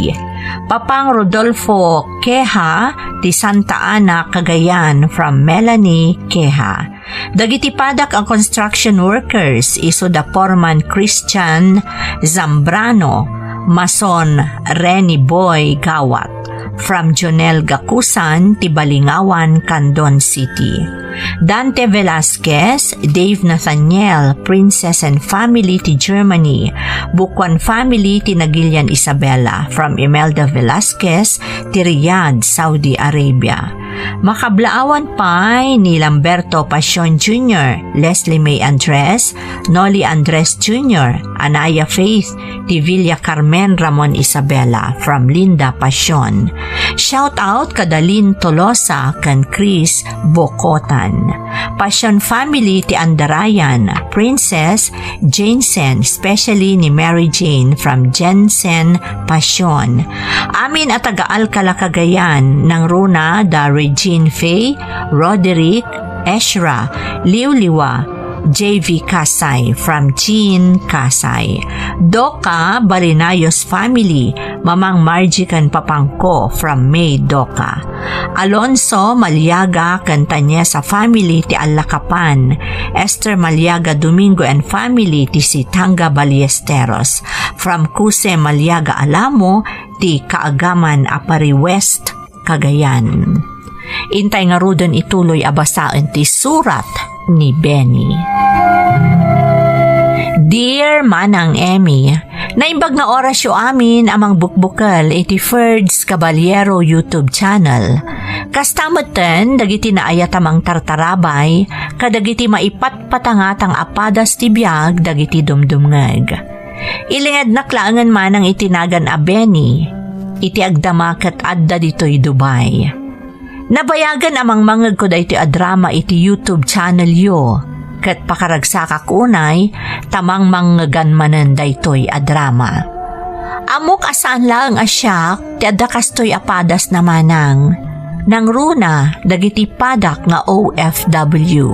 Papang Rodolfo Queja ti Santa Ana, Cagayan from Melanie Queja. Dagiti padak a construction workers isu da Foreman Christian Zambrano, Mason Rene Boy Gawat, from Jonel Gakusan ti Balingawan, Candon City. Dante Velasquez, Dave Nathaniel, Princess and family ti Germany, Bukuan family ti Nagilian Isabela, from Imelda Velasquez ti Riyadh, Saudi Arabia. Makablaawan pay ni Lamberto Pasion Junior, Leslie May Andres, Nolly Andres Junior, Anaya Faith, ti Villa Carmen Ramon Isabela from Linda Pasion. Shout out kada Lynn Tolosa ken Chris Bocotan. Pasion family ti Andarayan, Princess, Jensen, especially ni Mary Jane from Jensen Pasion. Amin a taga Alcala, Cagayan, nangruna da Regine Faye, Roderick, Ezra, Liuliwa, J V Kasay from Jean Kasay. Doka, Balinayos family, Mamang Margie ken Papangko from May Doka. Alonso Maliaga ken Tanyesa family ti Allakapan. Esther Maliaga Domingo and family ti Sitanga Ballesteros from Kuse Maliaga Alamo ti Kaagaman a Pari West, Cagayan. Intay ngaruden ituloy a basaen ti surat ni Benny. Dear Manang Emmy, naimbag nga orasyo amin a mangbukbukel iti Ferds Caballero YouTube channel. Kasta metten dagiti naayat a mangtartarabay kadagiti maipatpatangatang a padas ti biag dagiti dumdumngeg. Ilingednak laengen manang iti nagan a Benny, iti agdama ket adda ditoy Dubai. Nabayagen a mangmangngegko daytoy a drama iti YouTube channelyo, ket pakaragsakak unay ta mangmangngegam manen daytoy a drama. Ammok a saan laeng a siak ti adda kastoy a padasna manang. Nangruna dagiti padak nga O F W.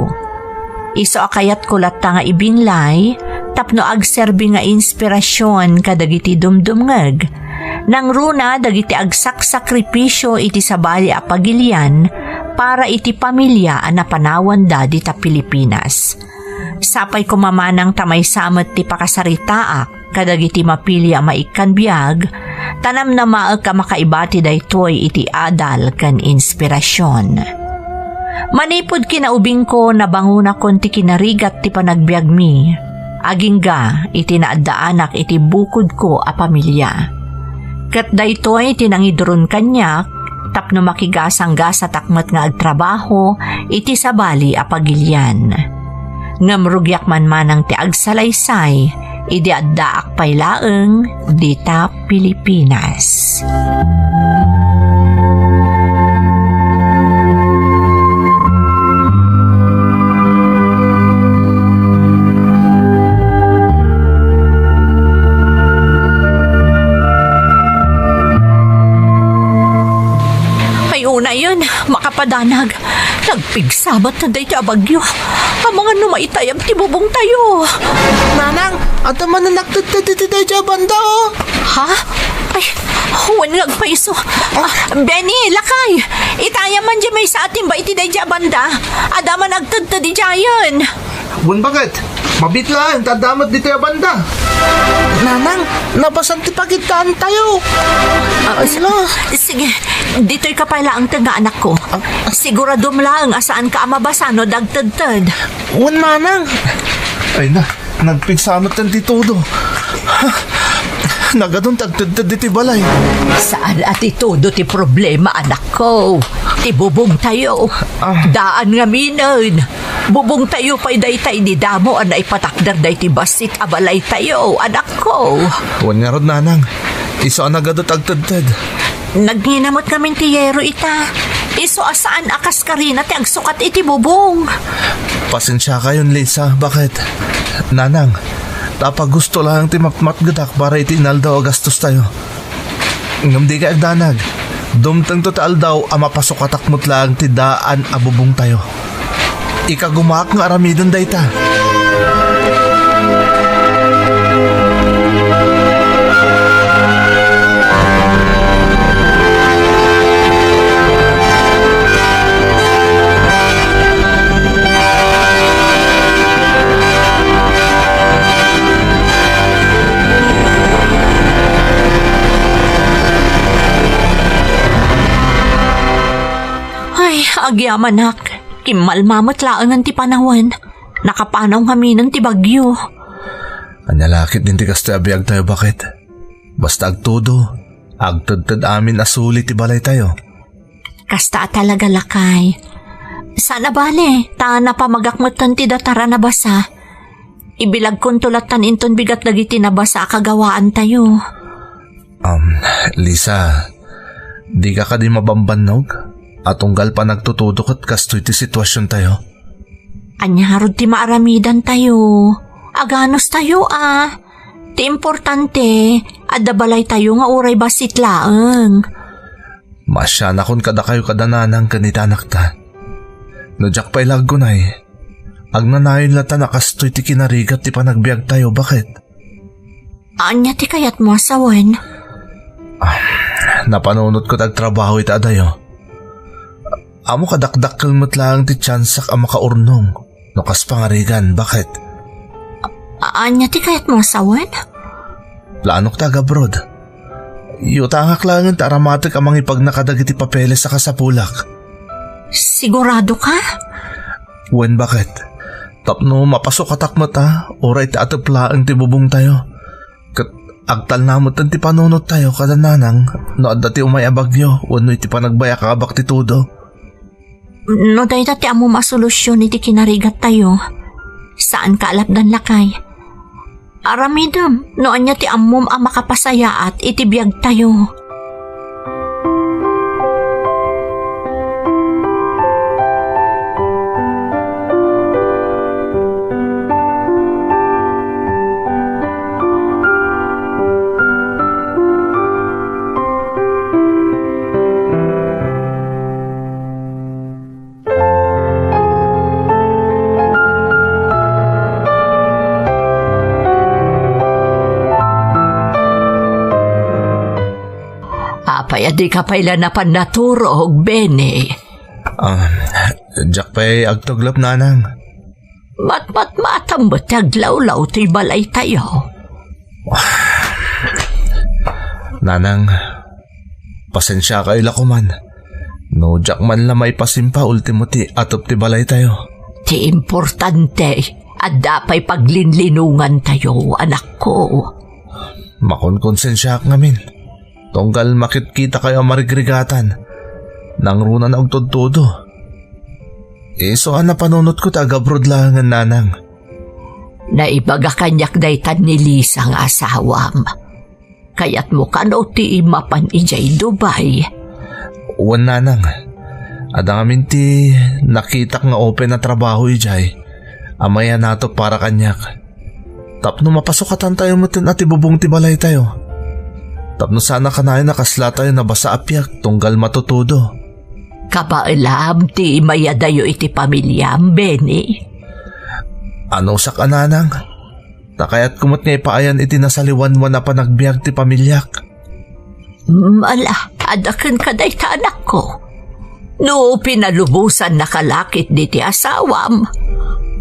Isu a kayatko latta nga ibinglay tapno agserbi nga inspirasyon kadagiti dumdumngeg. Nangruna dagiti agsaksakripisyo iti sabali a pagilian para iti pamilia a napanawanda dita Pilipinas. Sapay koma manang ta maysa met ti pakasaritaak kadagiti mapili a maikkan biag, ta namnamaek a makaibati daytoy iti adal ken inspirasyon. Manipud kinaubingko, nabangonakon ti kinarigat ti panagbiagmi, agingga iti naaddaanak iti bukodko a pamilia. Ket daytoy ti nangiduron kaniak tapno makigasanggasatak met nga agtrabaho iti sabali a pagilian. Ngem rugiak man manang ti agsalaysay idi addaak pay laeng dita Pilipinas. Makapadanag, nagpigsa met daytoy a bagyo. Amangan no maitayab ti bubongtayo. Nanang, adda manen agtedted iti daytoy a banda, oh. Ha? Ay, wen nga agpayso. Ah, Benny, lakay! Itayam man diay maysa a timba iti daytoy a banda. Adda man agtedted idiayen. Wen, baket? Mabiit laeng ta adda met ditoy a banda. Nanang, nabasan ti pagiddaantayo. Ah, s-, Ala. Sige, ditoyka pay laeng tengnga, anakko. Ah, ah. Siguradom laeng a saanka a mabasa no dagtedted. Wen, nanang. Ay na, nagpigsa met ti todo. Nagadun ti agtedted iti balay. Saan a ti todo ti problema, anakko. Ti bubongtayo. Ah. Daan ngaminen. Bubongtayo pay dayta idi damo a naipatakder daytoy bassit a balaytayo, anakko. Wen ngarud, nanang. Isu a nagadu ti agtedted. Nagngina met ngamin ti yero ita. Isu a saan a kaskarina ti agsukat iti bubong. Pasensiakayon, Lisa, baket? Nanang, ta pagusto laeng ti matmatgedak para iti inaldaw a gastostayo. Ngem dikay agdanag, dumtengto ti aldaw a mapasukatak met laeng ti daan a bubongtayo. Ikagumaak nga aramiden dayta. Ay, agyamanak, kimmalma met laengen ti panawen. Nakapanaw ngaminen ti bagyo. Ania la ketdin ti kastoy a biagtayo, baket? Basta agtudo, agtedted amin a suli ti balaytayo. Kasta a talaga, lakay. Saan a bale, ta napamagak metten ti datar a nabasa. Ibilagkonto lattan inton bigat dagiti nabasa a kagawaantayo. Um, Lisa, dika kadi mabambannog a tunggal panagtutudo ket kastoy ti situasiontayo? Ania ngarud ti maaramidantayo? Aganustayo a. Ti importante, adda balaytayo nga uray bassit laeng. Maasianakon kadakayo kada nanang ken ita anakta. No diak pay la aggunay, agnanayon latta a kastoy ti kinarigat ti panagbiagtayo, baket? Ania ti kayatmo a sawen? Ah, napanunotko ti agtrabaho ita adayo. Ammok a dakdakkel met laeng ti tiansak a makaurnong no kas pangarigan, baket? A-, ania ti kayatmo a sawen? Planok ti agabroad. Yutangak laengen ti aramatek a mangipagna kadagiti papeles a kasapulak. Siguradoka? Wen, baket? Tapno mapasukatak met a, uray ti atep laeng ti bubongtayo. Ket agtalna metten ti panunottayo kada nanang no adda ti umay a bagyo wenno iti panagbayakabak ti tudo. No dayta ti ammom a solusion iti kinarigattayo, saanka a lapdan, lakay. Aramidem no ania ti ammom a makapasayaat iti biagtayo. Apay a dika pay la napan naturog, Benny? Ah, diak pay agtuglep, nanang. Matmatmatam met ti aglawlaw ti balaytayo. Nanang, pasensiakayo la koman. No diak man la maipasimpa, ultimo ti atep ti balaytayo. Ti importante, adda pay paglinlinongantayo, anakko. Makonkonsensiaak ngamin. Tunggal makitkitakayo a marigrigatan, nangruna nga agtudtudo. Isu a napanunotko ti agabroad laengen, nanang. Naibaga kaniak dayta ni Lisa nga asawam. Kayatmo kano ti mapan idiay Dubai? Wen, nanang. Adda ngamin ti nakitak nga open a trabaho idiay a mayanato para kaniak. Tapno mapasukatantayo metten a ti bubong ti balaytayo. Tapno saan a kanayon a kaslatayo nabasa a piak tunggal matutudo. Kabaelam ti mayadayo iti pamiliam, Benny. Anusak a nanang, ta kayatko met nga ipaayan iti nasaliwanwan a panagbiag ti pamiliak. Mala, adda kenka dayta anakko. No pinalubosannaka la ketdi ti asawam,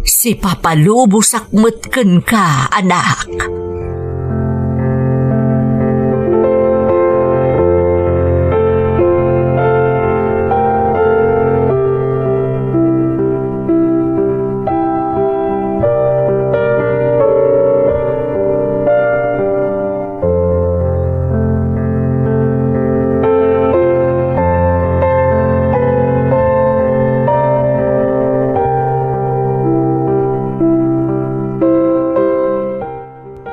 sipapalubosak met kenka, anak.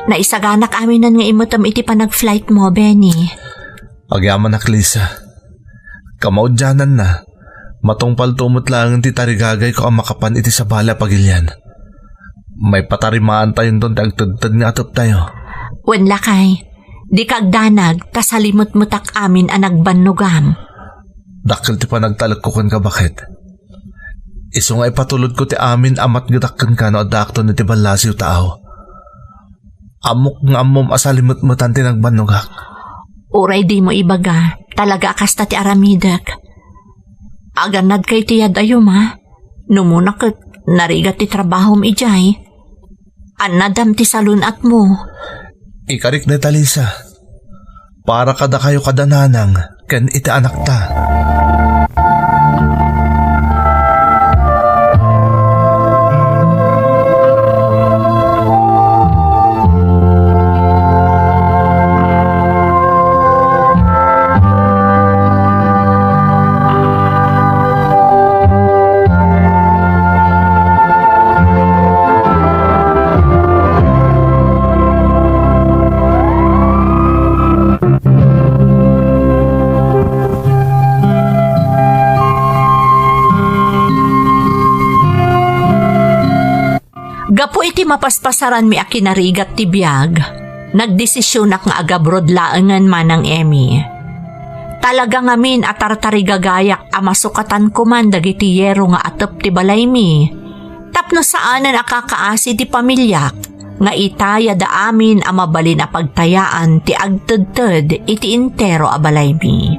Naisaganak aminen nga immutem iti panag-flight mo, Benny. Agyamanak, Lisa. Kamaudiananna, matungpalto met laeng ti tarigagayko a makapan iti sabali a pagilian. Maipatarimaantayonton ti agtedted nga ateptayo. Wen lakay, dika agdanag, ta salimetmetak amin a nagbannogam. Dakkel ti panagtalekko kenka, baket. Isu nga ipatulodko ti amin a matgedak kenka no addaakton iti ballasiw, taaw. Ammok nga ammom a salimetmetan ti nagbannogak. Uray dimo ibaga, talaga a kasta ti aramidek. Agannadka iti yad-ayom, a? Numuna ket narigat ti trabahom idiay. Annadam ti salun-atmo. Ikarik dayta, Lisa. Para kadakayo kada nanang ken iti anakta. Gapu iti mapaspasaranmi a kinarigat ti biag, nagdesisionak nga agabroad laengen, Manang Emmy. Talaga ngamin a tartarigagayak a masukatanko man dagiti yero nga atep ti balaymi, tapno saanen a kakaasi ti pamiliak nga itayada amin a mabalin a pagtayaan ti agtedted iti entero a balaymi.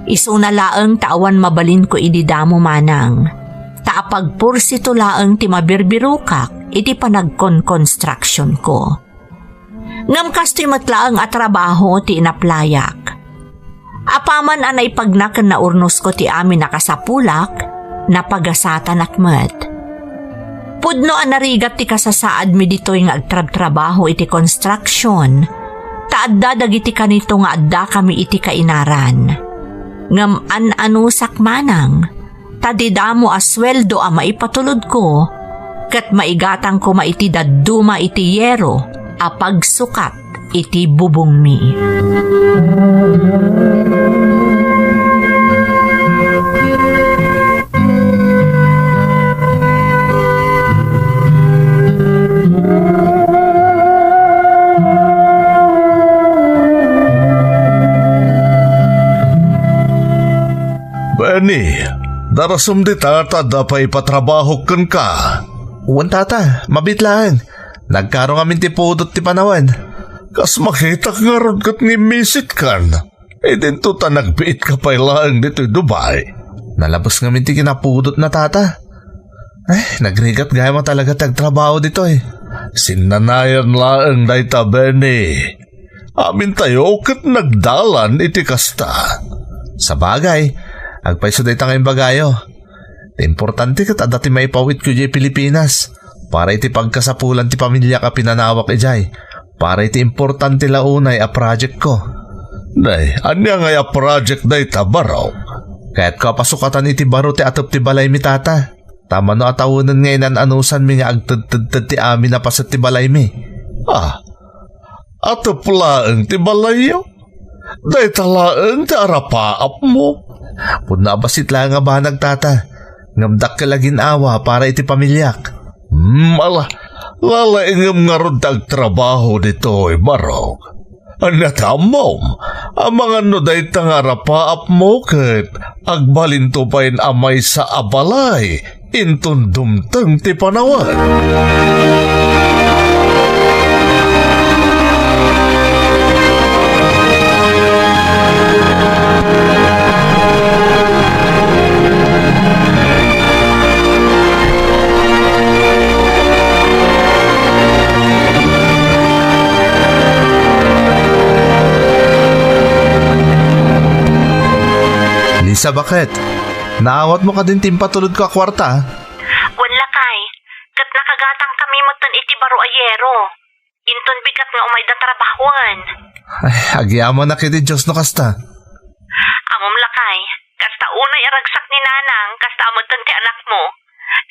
Isuna laeng ta awan mabalinko idi damo, Manang, ta apagpursito laeng ti mabirbirokak iti panagkonkonstruksionko. Ngem kastoy met laeng a trabaho ti inaplayak. Apaman a naipagna ken naurnosko ti amin a kasapulak, napagasatanak met. Pudno a narigat ti kasasaadmi ditoy nga agtrabtrabaho iti construction, ta adda dagiti kanito nga addakami iti kainaran. Ngem an-anusak, Manang, ta didamo a sueldo a maipatulodko, ket maigatang koma iti dadduma iti yero a pagsukat iti bubongmi. Benny, darasem dita ta adda pay ipatrabahok kenka. Wen, tata, mabiit laeng. Nagkaro ngamin ti pudot ti panawen. Kas makitak ngarud ket ngimmisitkan. Idinto ta nagbiitka pay laeng ditoy Dubai. Nalabes ngamin ti kinapudotna, tata. Ay, nagrigat gayam a talaga ti agtrabaho ditoy. Sinnanayan laeng dayta, Benny. Amintayo ket nagdalan iti kasta. Sabagay, agpayso dayta nga imbagayo. Ti importante ket adda ti maipawitko idiay Pilipinas para iti pagkasapulan ti pamiliak a pinanawak idiay, para iti importante la unay a projectko. Nay, ania ngay a project dayta, barok? Kayatko a pasukatan iti baro ti atep ti balaymi, tata. Ta mano a tawenen nga inan-anusanmi nga agtedtedted ti amin a paset ti balaymi. Ah, atep laeng ti balayyo? Dayta laeng ti arapaapmo? Pudno a bassit laeng a banag, tata. Ngem dakkel a gin-awa para iti pamiliak. Hmm, ala, lalaingem ngarud ti agtrabaho ditoy, barok. Ania ti ammom? Amangan no dayta nga arapaapmo ket agbalinto payen a maysa a balay inton dumteng ti panawen. Lisa, baket? Naawatmo kadin ti impatulodko a kuarta? Wen, lakay. Ket nakagatangkami metten iti baro a yero. Inton bigat nga umayda trabahoen. Ay, agyamanak iti Dios no kasta. Ammom, lakay, kasta unay a ragsak ni nanang, kasta metten ti anakmo.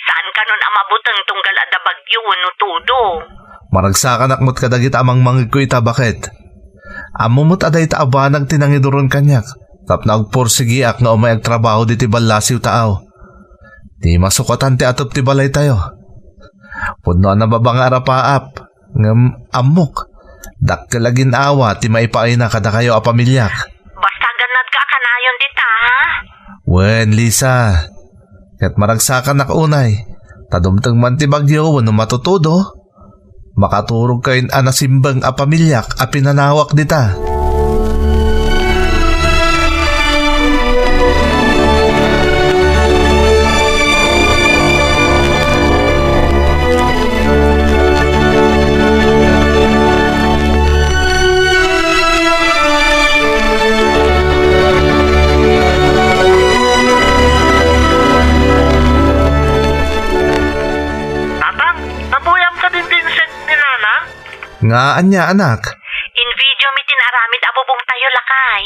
Saan kanon a mabuteng tunggal adda bagyo wenno todo. Maragsakanak met kadagita a mangmangegko ita, baket? Ammom met a dayta a banag ti nangiduron kaniak tapno agpursigiak nga umay agtrabaho ditoy ballasiw taaw. Di masukatan ti atep ti balaytayo. Pudno a nababa nga arapaap, ngem ammok, dakkel a gin-awa ti maipaayna kadakayo a pamiliak. Basta gannadka a kanayon dita, ha? Wen, Lisa. Ket maragsakanak unay, ta dumteng man ti bagyo wenno matutudo, makaturogkayon a nasimbeng a pamiliak a pinanawak dita. Tatang, napuyam kadin ti inside ni Nanang? Nga ania, anak? In-video mi ti naaramid a bubongtayo, lakay.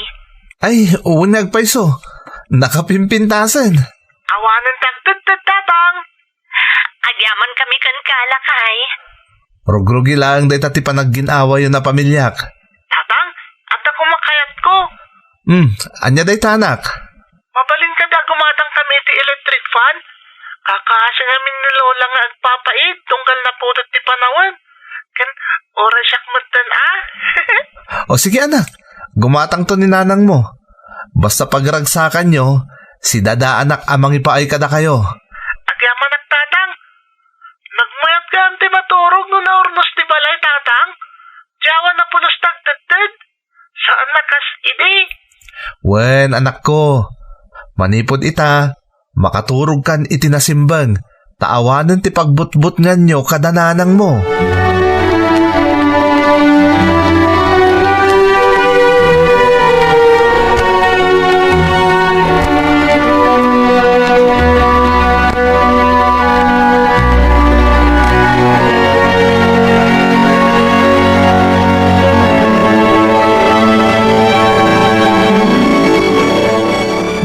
Ay, wen nga agpayso. Nakapimpintasen. Awanen ti agtedted, Tatang. Agyamankami kenka, lakay. Rugrugi laeng dayta ti panaggin-awayo a pamiliak. Tatang, adda koma kayatko. Hmm, ania dayta, anak? Mabalin kadi a gumatangkami iti electric fan? Kakasi ngamin ni Lola nga agpapait tunggal napudot ti panawen. Ken uray siak metten a. O sige, anak, gumatangto ni nanangmo. Basta pagragsakanyo, sidadaanak a mangipaay kadakayo. Agyamanak, Tatang. Nagmayat gayam ti maturog no naurnos ti balay, Tatang. Di awan a pulos ti agtedted. Saan a kas idi? Wen, anakko, manipud ita, makaturogkan iti nasimbeng, ta awanen ti pagbutbutnganyo kada nanangmo.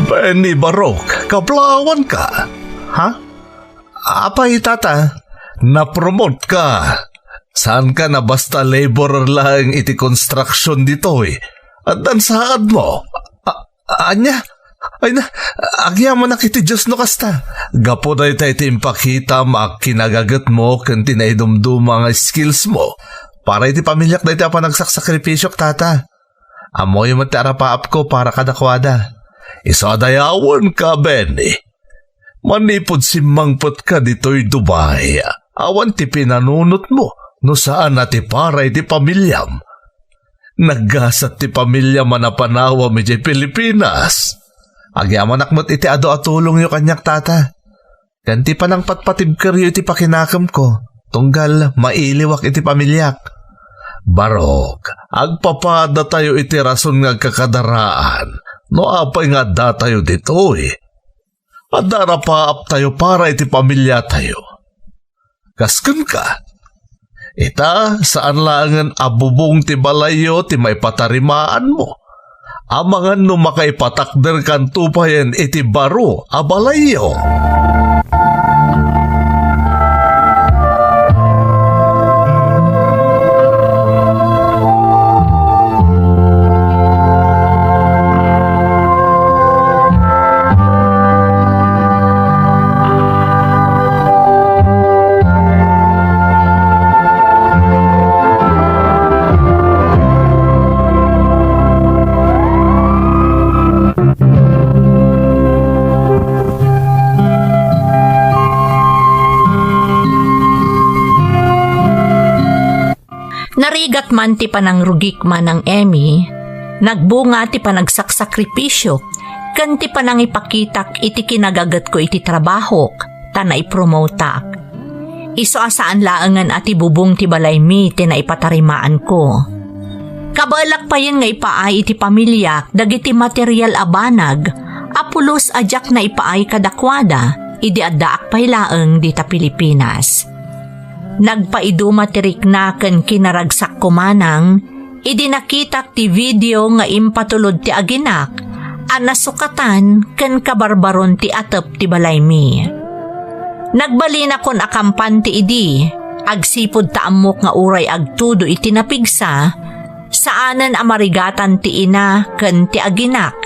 Benny Barok, kablaawanka. Ha? Apay, tata? Napromote ka. Saanka a basta laborer laeng iti construction ditoy. Addan saadmo. A-, ania? Ay na, agyamanak iti Dios no kasta. Gapu dayta iti impakitam a kinagagetmo ken ti naidumduma nga skillsmo para iti pamiliak dayta a panagsaksakripisyok, tata. Ammoyo met ti arapaapko para kadakuada. Isu a dayawenka, Benny. Manipud simmangpetka ditoy Dubai, awan ti pinanunotmo no saan a ti para iti pamiliam. Naggasat ti pamiliam a napanawam idiay Pilipinas. Agyamanak met iti adu a tulongyo kaniak, tata, ken ti panangpatpatibkeryo iti pakinakemko, tunggal mailiwak iti pamiliak. Barok, agpapadatayo iti rason nga agkakadaraan no apay nga addatayo ditoy. Adda arapaaptayo para iti pamiliatayo. Kas kenka, ita, saan laengen a bubong ti balayyo ti maipatarimaanmo. Amangan no makaipatakderkanto payen iti baro a balayyo. Narigat man ti panangrugik, Manang Emmy, nagbunga ti panagsaksakripisyok ken ti panangipakitak iti kinagagetko iti trabahok ta naipromotak. Isu a saan laengen a ti bubong ti balaymi ti naipatarimaanko. Kabaelak payen nga ipaay iti pamiliak dagiti material a banag a pulos a diak naipaay kadakuada idi addaak pay laeng dita Pilipinas. Nagpaiduma ti rikna ken kinaragsakko manang idi nakitak ti video nga impatulod ti aginak a nasukatan ken kabarbaron ti atep ti balaymi. Nagbalinakon a kampante idi, agsipud ta ammok nga uray agtudo iti napigsa, saanen a marigatan ti ina ken ti aginak,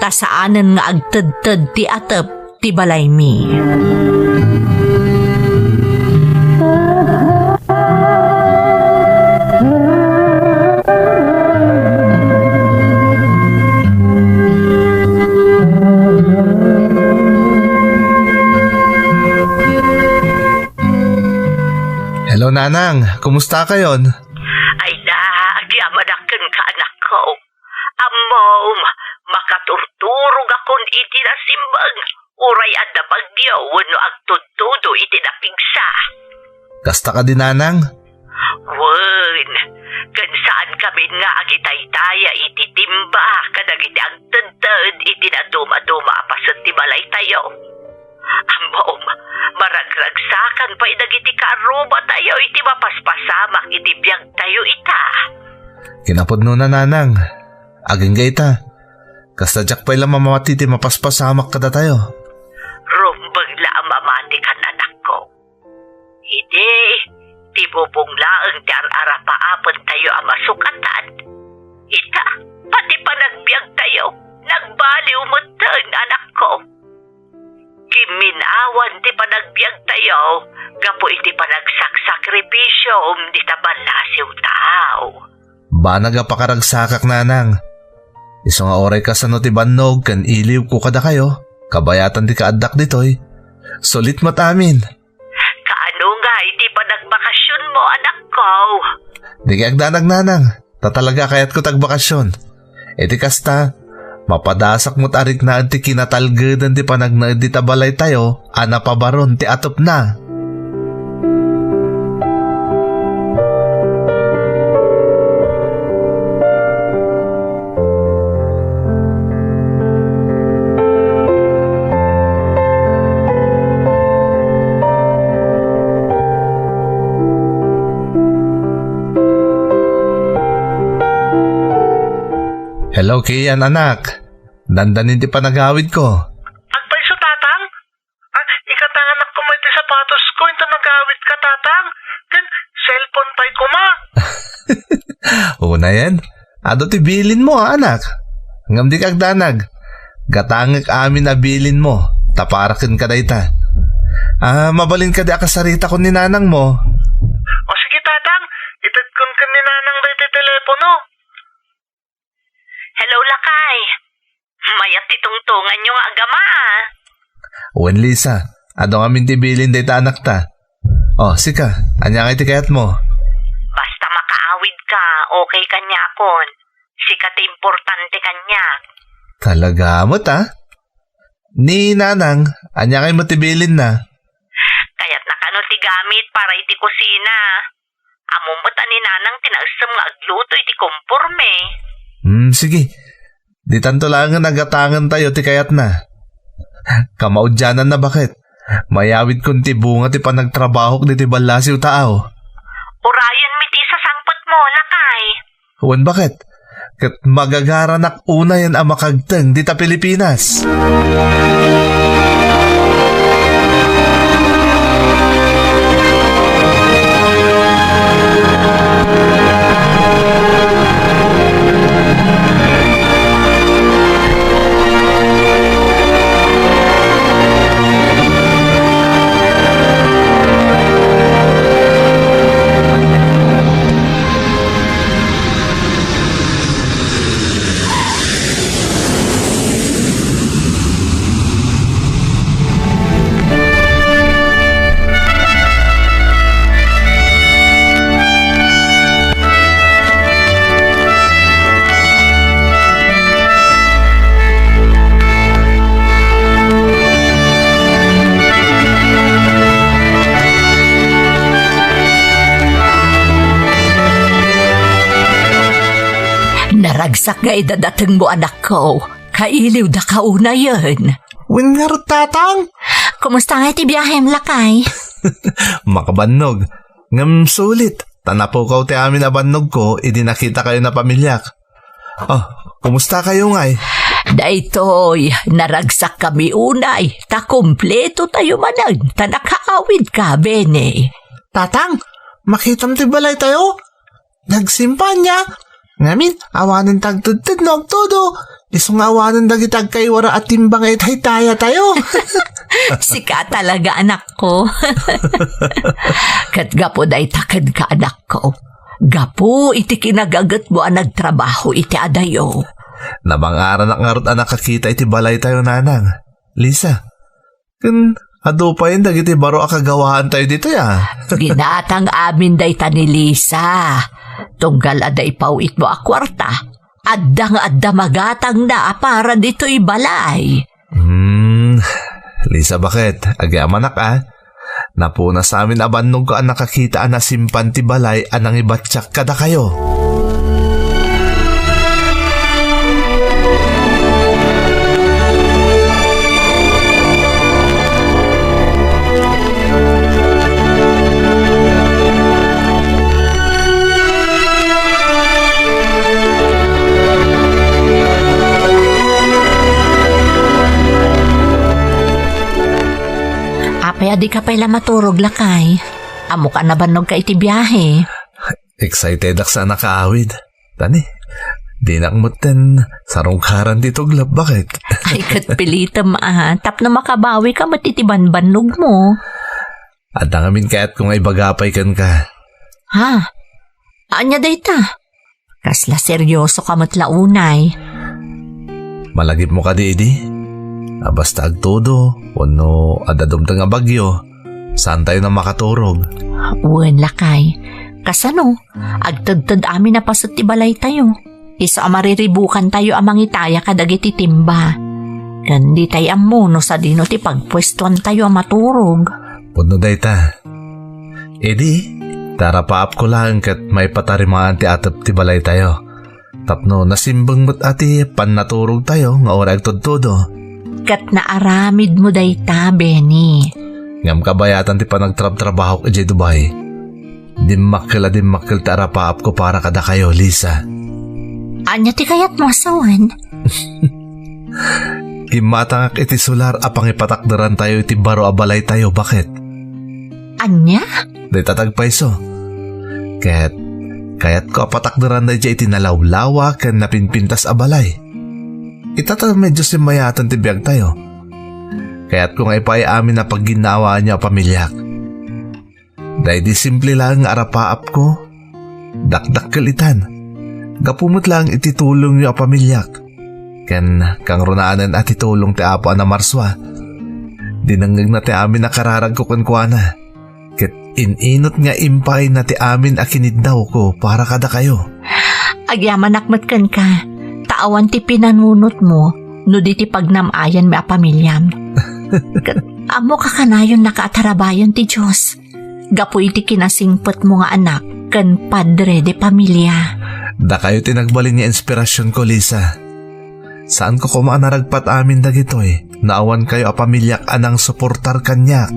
ta saanen nga agtedted ti atep ti balaymi. Hello, Nanang. Kumusta kayon? Ay na, agyamanak kenka, anakko. Ammom, makaturturogakon iti nasimbeng, uray adda bagyo wenno agtudtudo iti napigsa. Kasta kadi, Nanang? Wen, ken saan kamin nga agitaytaya iti timba kadagiti agtedted iti nadumaduma a paset ti balaytayo. Ammom, maragragsakan pay dagiti kaarrubatayo iti mapaspasamak iti biagtayo ita. Kinapudnona, Nanang. Agingga ita. Kasta diak pay la mamati ti mapaspasamak kadatayo. Rumbeng la a mamatikan, anakko. Idi, ti bubong laeng ti ar-arapaapentayo a masukatan. Ita, pati panagbiagtayo, nagbaliw metten, anakko. Gimmin-awan ti panagbiagtayo gapu iti panagsaksakripisyom dita ballasiw tao. Banag a pakaragsakak, Nanang. Isu nga uray kasano ti bannog ken iliwko kadakayo, kabayatan ti kaaddak ditoy, sulit met amin. Kaano nga iti panagbakasionmo, anakko? Dika agdanag, Nanang, ta talaga kayatko ti agbakasion. Iti kasta, mapadasak met a riknaen ti kinatalgeden ti panagnaed dita balaytayo a napabaron ti atepna. Hello, Kian, anak. Dandanin ti panagawidko. Agpayso, Tatang? Ah, ikatanganak koma iti sapatosko, inton nagawidka, Tatang. Ken cellphone pay koma. Unayen, adu ti bilinmo, a, anak. Ngem dika agdanag. Gatangek amin a bilinmo, ta para kenka dayta. Ah, mabalin kadi a kasaritakon ni nanangmo? O sige, Tatang, itedkon ken ni Nanang daytoy telepono. Hello, lakay. Mayat ti tungtunganyo nga agama, a. Wen, Lisa, adu ngamin ti bilin dayta anakta. O, sika, ania ngay ti kayatmo? Basta makaawidka, okay kaniakon. Sika ti importante kaniak. Talaga met, a? Ni Nanang, ania ngay met ti bilinna? Kayatna kano ti gamit para iti kusina. Ammom met a ni Nanang ti naessem nga agluto iti komporme. Hmm, sige. Ditanto laengen a gatangentayo ti kayatna. Kamaudiananna, baket. Mayawidkon ti bunga ti panagtrabahok ditoy ballasiw taaw. Urayenmi ti isasangpetmo, lakay. Wen, baket. Ket magagaranak unayen a makagteng dita Pilipinas. Ragsak nga idadatengmo, anakko. Kailiwdaka unayen. Wen ngarud, Tatang? Kumusta nga iti biahem, lakay? Makabannog. Ngem sulit, ta napukaw ti amin a bannogko idi nakitakayon a pamiliak. Ah, kumusta kayo ngay? Daytoy, naragsak kami unay, ta kompleto tayo manen, ta nakaawid ka, Benny. Tatang, makitam ti balay tayo? Nagsimpanya. Ngamin, awanen tagtudtudno agtudo. Isu nga awanen dagiti agkaiwara a timbang nga itaytaya tayo. Sika talaga, anakko. Ket gapu dayta kenka, anakko. Gapu iti kinagagetmo a nagtrabaho iti adayo. Namangaranak ngarud a nakakita iti balay tayo, nanang. Lisa, ken adu payen dagiti baro a kagawaan tayo ditoy, a? Ginatang amin dayta ni Lisa. Tunggal adda ipaw-itmo a kuarta, adda nga adda magatangna a para ditoy balay. Hmm, Lisa, baket, agyamanak, a? Napunas amin a bannogko a nakakita a nasimpan ti balay a nangibattiak kadakayo. Apay a dika pay la maturog, lakay? Ammoka a nabannogka iti biahe. Excitedak sa a nakaawid. Tani, dinak metten sarungkaran ti tuglep, baket? Ay, ket pilitem, a, tapno makabawika met iti banbannogmo. Adda ngamin kayatko nga ibaga pay kenka. Ha? Ania dayta? Kasla seryosoka met la unay. Malagipmo kadi idi? A basta agtudo, wenno adda dumteng a bagyo, saantayon a makaturog. Wen, lakay. Kasano? Agtedted amin a paset ti balaytayo. Isu a mariribukantayo a mangitaya kadagiti timba. Ken ditay ammo no sadino ti pagpuestoantayo a maturog. Pudno dayta. Idi, ta arapaapko laeng ket maipatarimaan ti atep ti balaytayo. Tapno nasimbeng met a ti pannaturogtayo nga uray agtudtudo. Ket naaramidmo dayta, Benny. Ngem kabayatan ti panagtrabtrabahok idiay Dubai. Dimmakkel a dimmakkel ti arapaapko para kadakayo, Lisa. Ania ti kayatmo a sawen? Gimmatangak iti solar a pangipatakderantayo iti baro a balaytayo, baket? Ania? Dayta ti agpayso. Ket kayatko a patakderanna idiay iti nalawlawa ken napinpintas a balay. Ita ta medyo simmayaten ti biagtayo. Kayatko nga ipaay amin a pagginnaawaanyo a pamiliak. Daydi simple laeng nga arapaapko, dakdakkel itan. Gapu met laeng iti tulongyo a pamiliak. Ken kangrunaanen a ti tulong ti Apo a namarsua. Dinengngegna ti amin a kararagko kenkuana. Ket in-inot nga impaayna ti amin a kiniddawko para kadakayo. Agyamanak met kenka, ta awan ti pinanunotmo no di ti pagnam-ayanmi a pamiliam. Ket ammok a kanayon nakaatarabayan ti Dios gapu iti kinasingpetmo nga anak ken padre de pamilia. Dakayo ti nagbalin nga inspirasionko, Lisa. Saanko koma a naragpat amin dagitoy no awankayo a pamiliak a nangsuportar kaniak.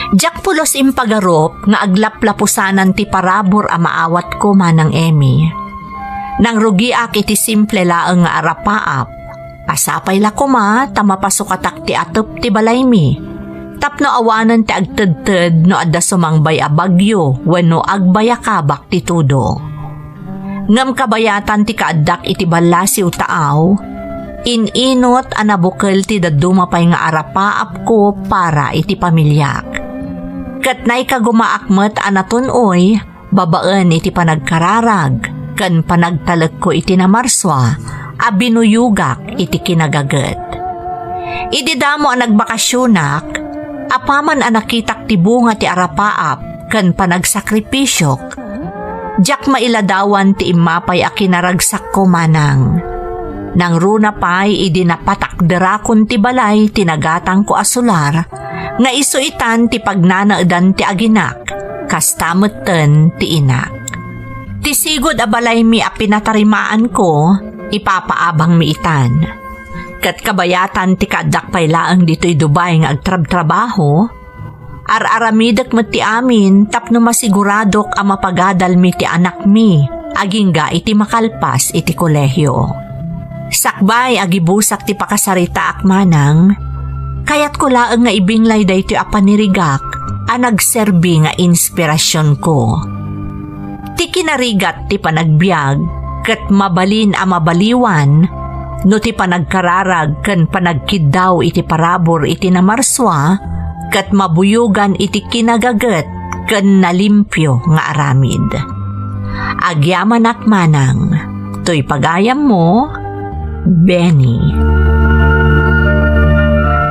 Diak pulos impagarup nga aglaplapusanan ti parabur a maawatko, Manang Emmy. Nangrugiak iti simple laeng nga arapaap. Sapay la koma ta mapasukatak ti atep ti balaymi. tapno awanen ti agtedted no adda sumangbay a bagyo wenno agbayakabak ti tudo. Ngem kabayatan ti kaaddak iti ballasiw taaw, in-inut a nabukel ti dadduma pay nga arapaapko para iti pamiliak. Ket naikagumaak met a natun-oy babaen iti panagkararag ken panagtalekko iti namarsua a binuyogak iti kinagaget. Idi damo a nagbakasionak, apaman a nakitak ti bunga ti arapaap ken panagsakripisio, diak mailadawan ti immapay a kinaragsakko manang. Nangruna pay idi napatakderakon ti balay ti nagatangko a solar, nga isu itan ti pagnanaedan ti aginak, kasta metten ti inak. Ti sigud a balaymi a pinatarimaanko, ipapaabangmi itan. Ket kabayatan ti kaaddak pay laeng ditoy Dubai nga agtrabtrabaho, ar-aramidek met ti amin tapno masiguradok a mapagadalmi ti anakmi agingga iti makalpas iti kolehio. Sakbay a gibusak ti pakasaritaak manang, kayatko laeng nga ibinglay daytoy a panirigak a nagserbi nga inspirasionko. Ti kinarigat ti panagbiag ket mabalin a mabaliwan no ti panagkararag ken panagkiddaw iti parabur iti namarsua ket mabuyogan iti kinagaget ken nalimpio nga aramid. Agyamanak manang, toy pagayammo, Benny.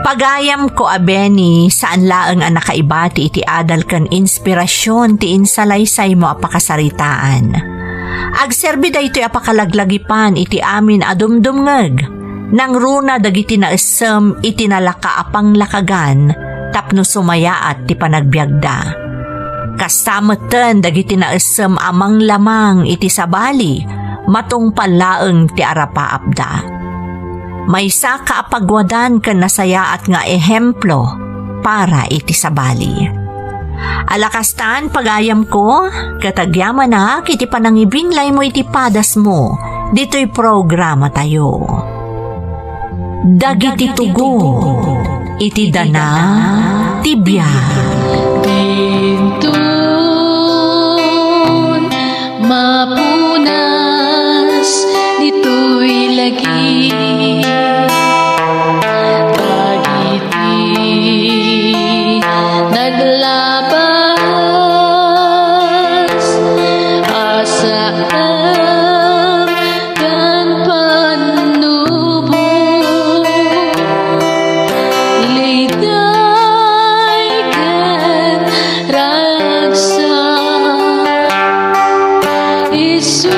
Pagayamko a Benny, saan laeng a nakaibati iti adal ken inspirasion ti insalaysaymo a pakasaritaan. Agserbi daytoy a pakalaglagipan iti amin a dumdumngeg. Nangruna dagiti naessem iti nalaka a panglakagan tapno sumayaat ti panagbiagda. Kasta metten dagiti naessem a manglamang iti sabali, matungpal laeng ti arapaapda. Maysaka a pagwadan ken nasayaat nga ehemplo para iti sabali. Ala kastan, pagayamko, ket agyamanak iti panangibinglaymo iti padasmo ditoy programatayo. Dagiti tugot iti dana ti biag. Dinton mapunas ditoy lagi. Dagiti naglabas a saan ken pannubo, liday ken ragsak, isu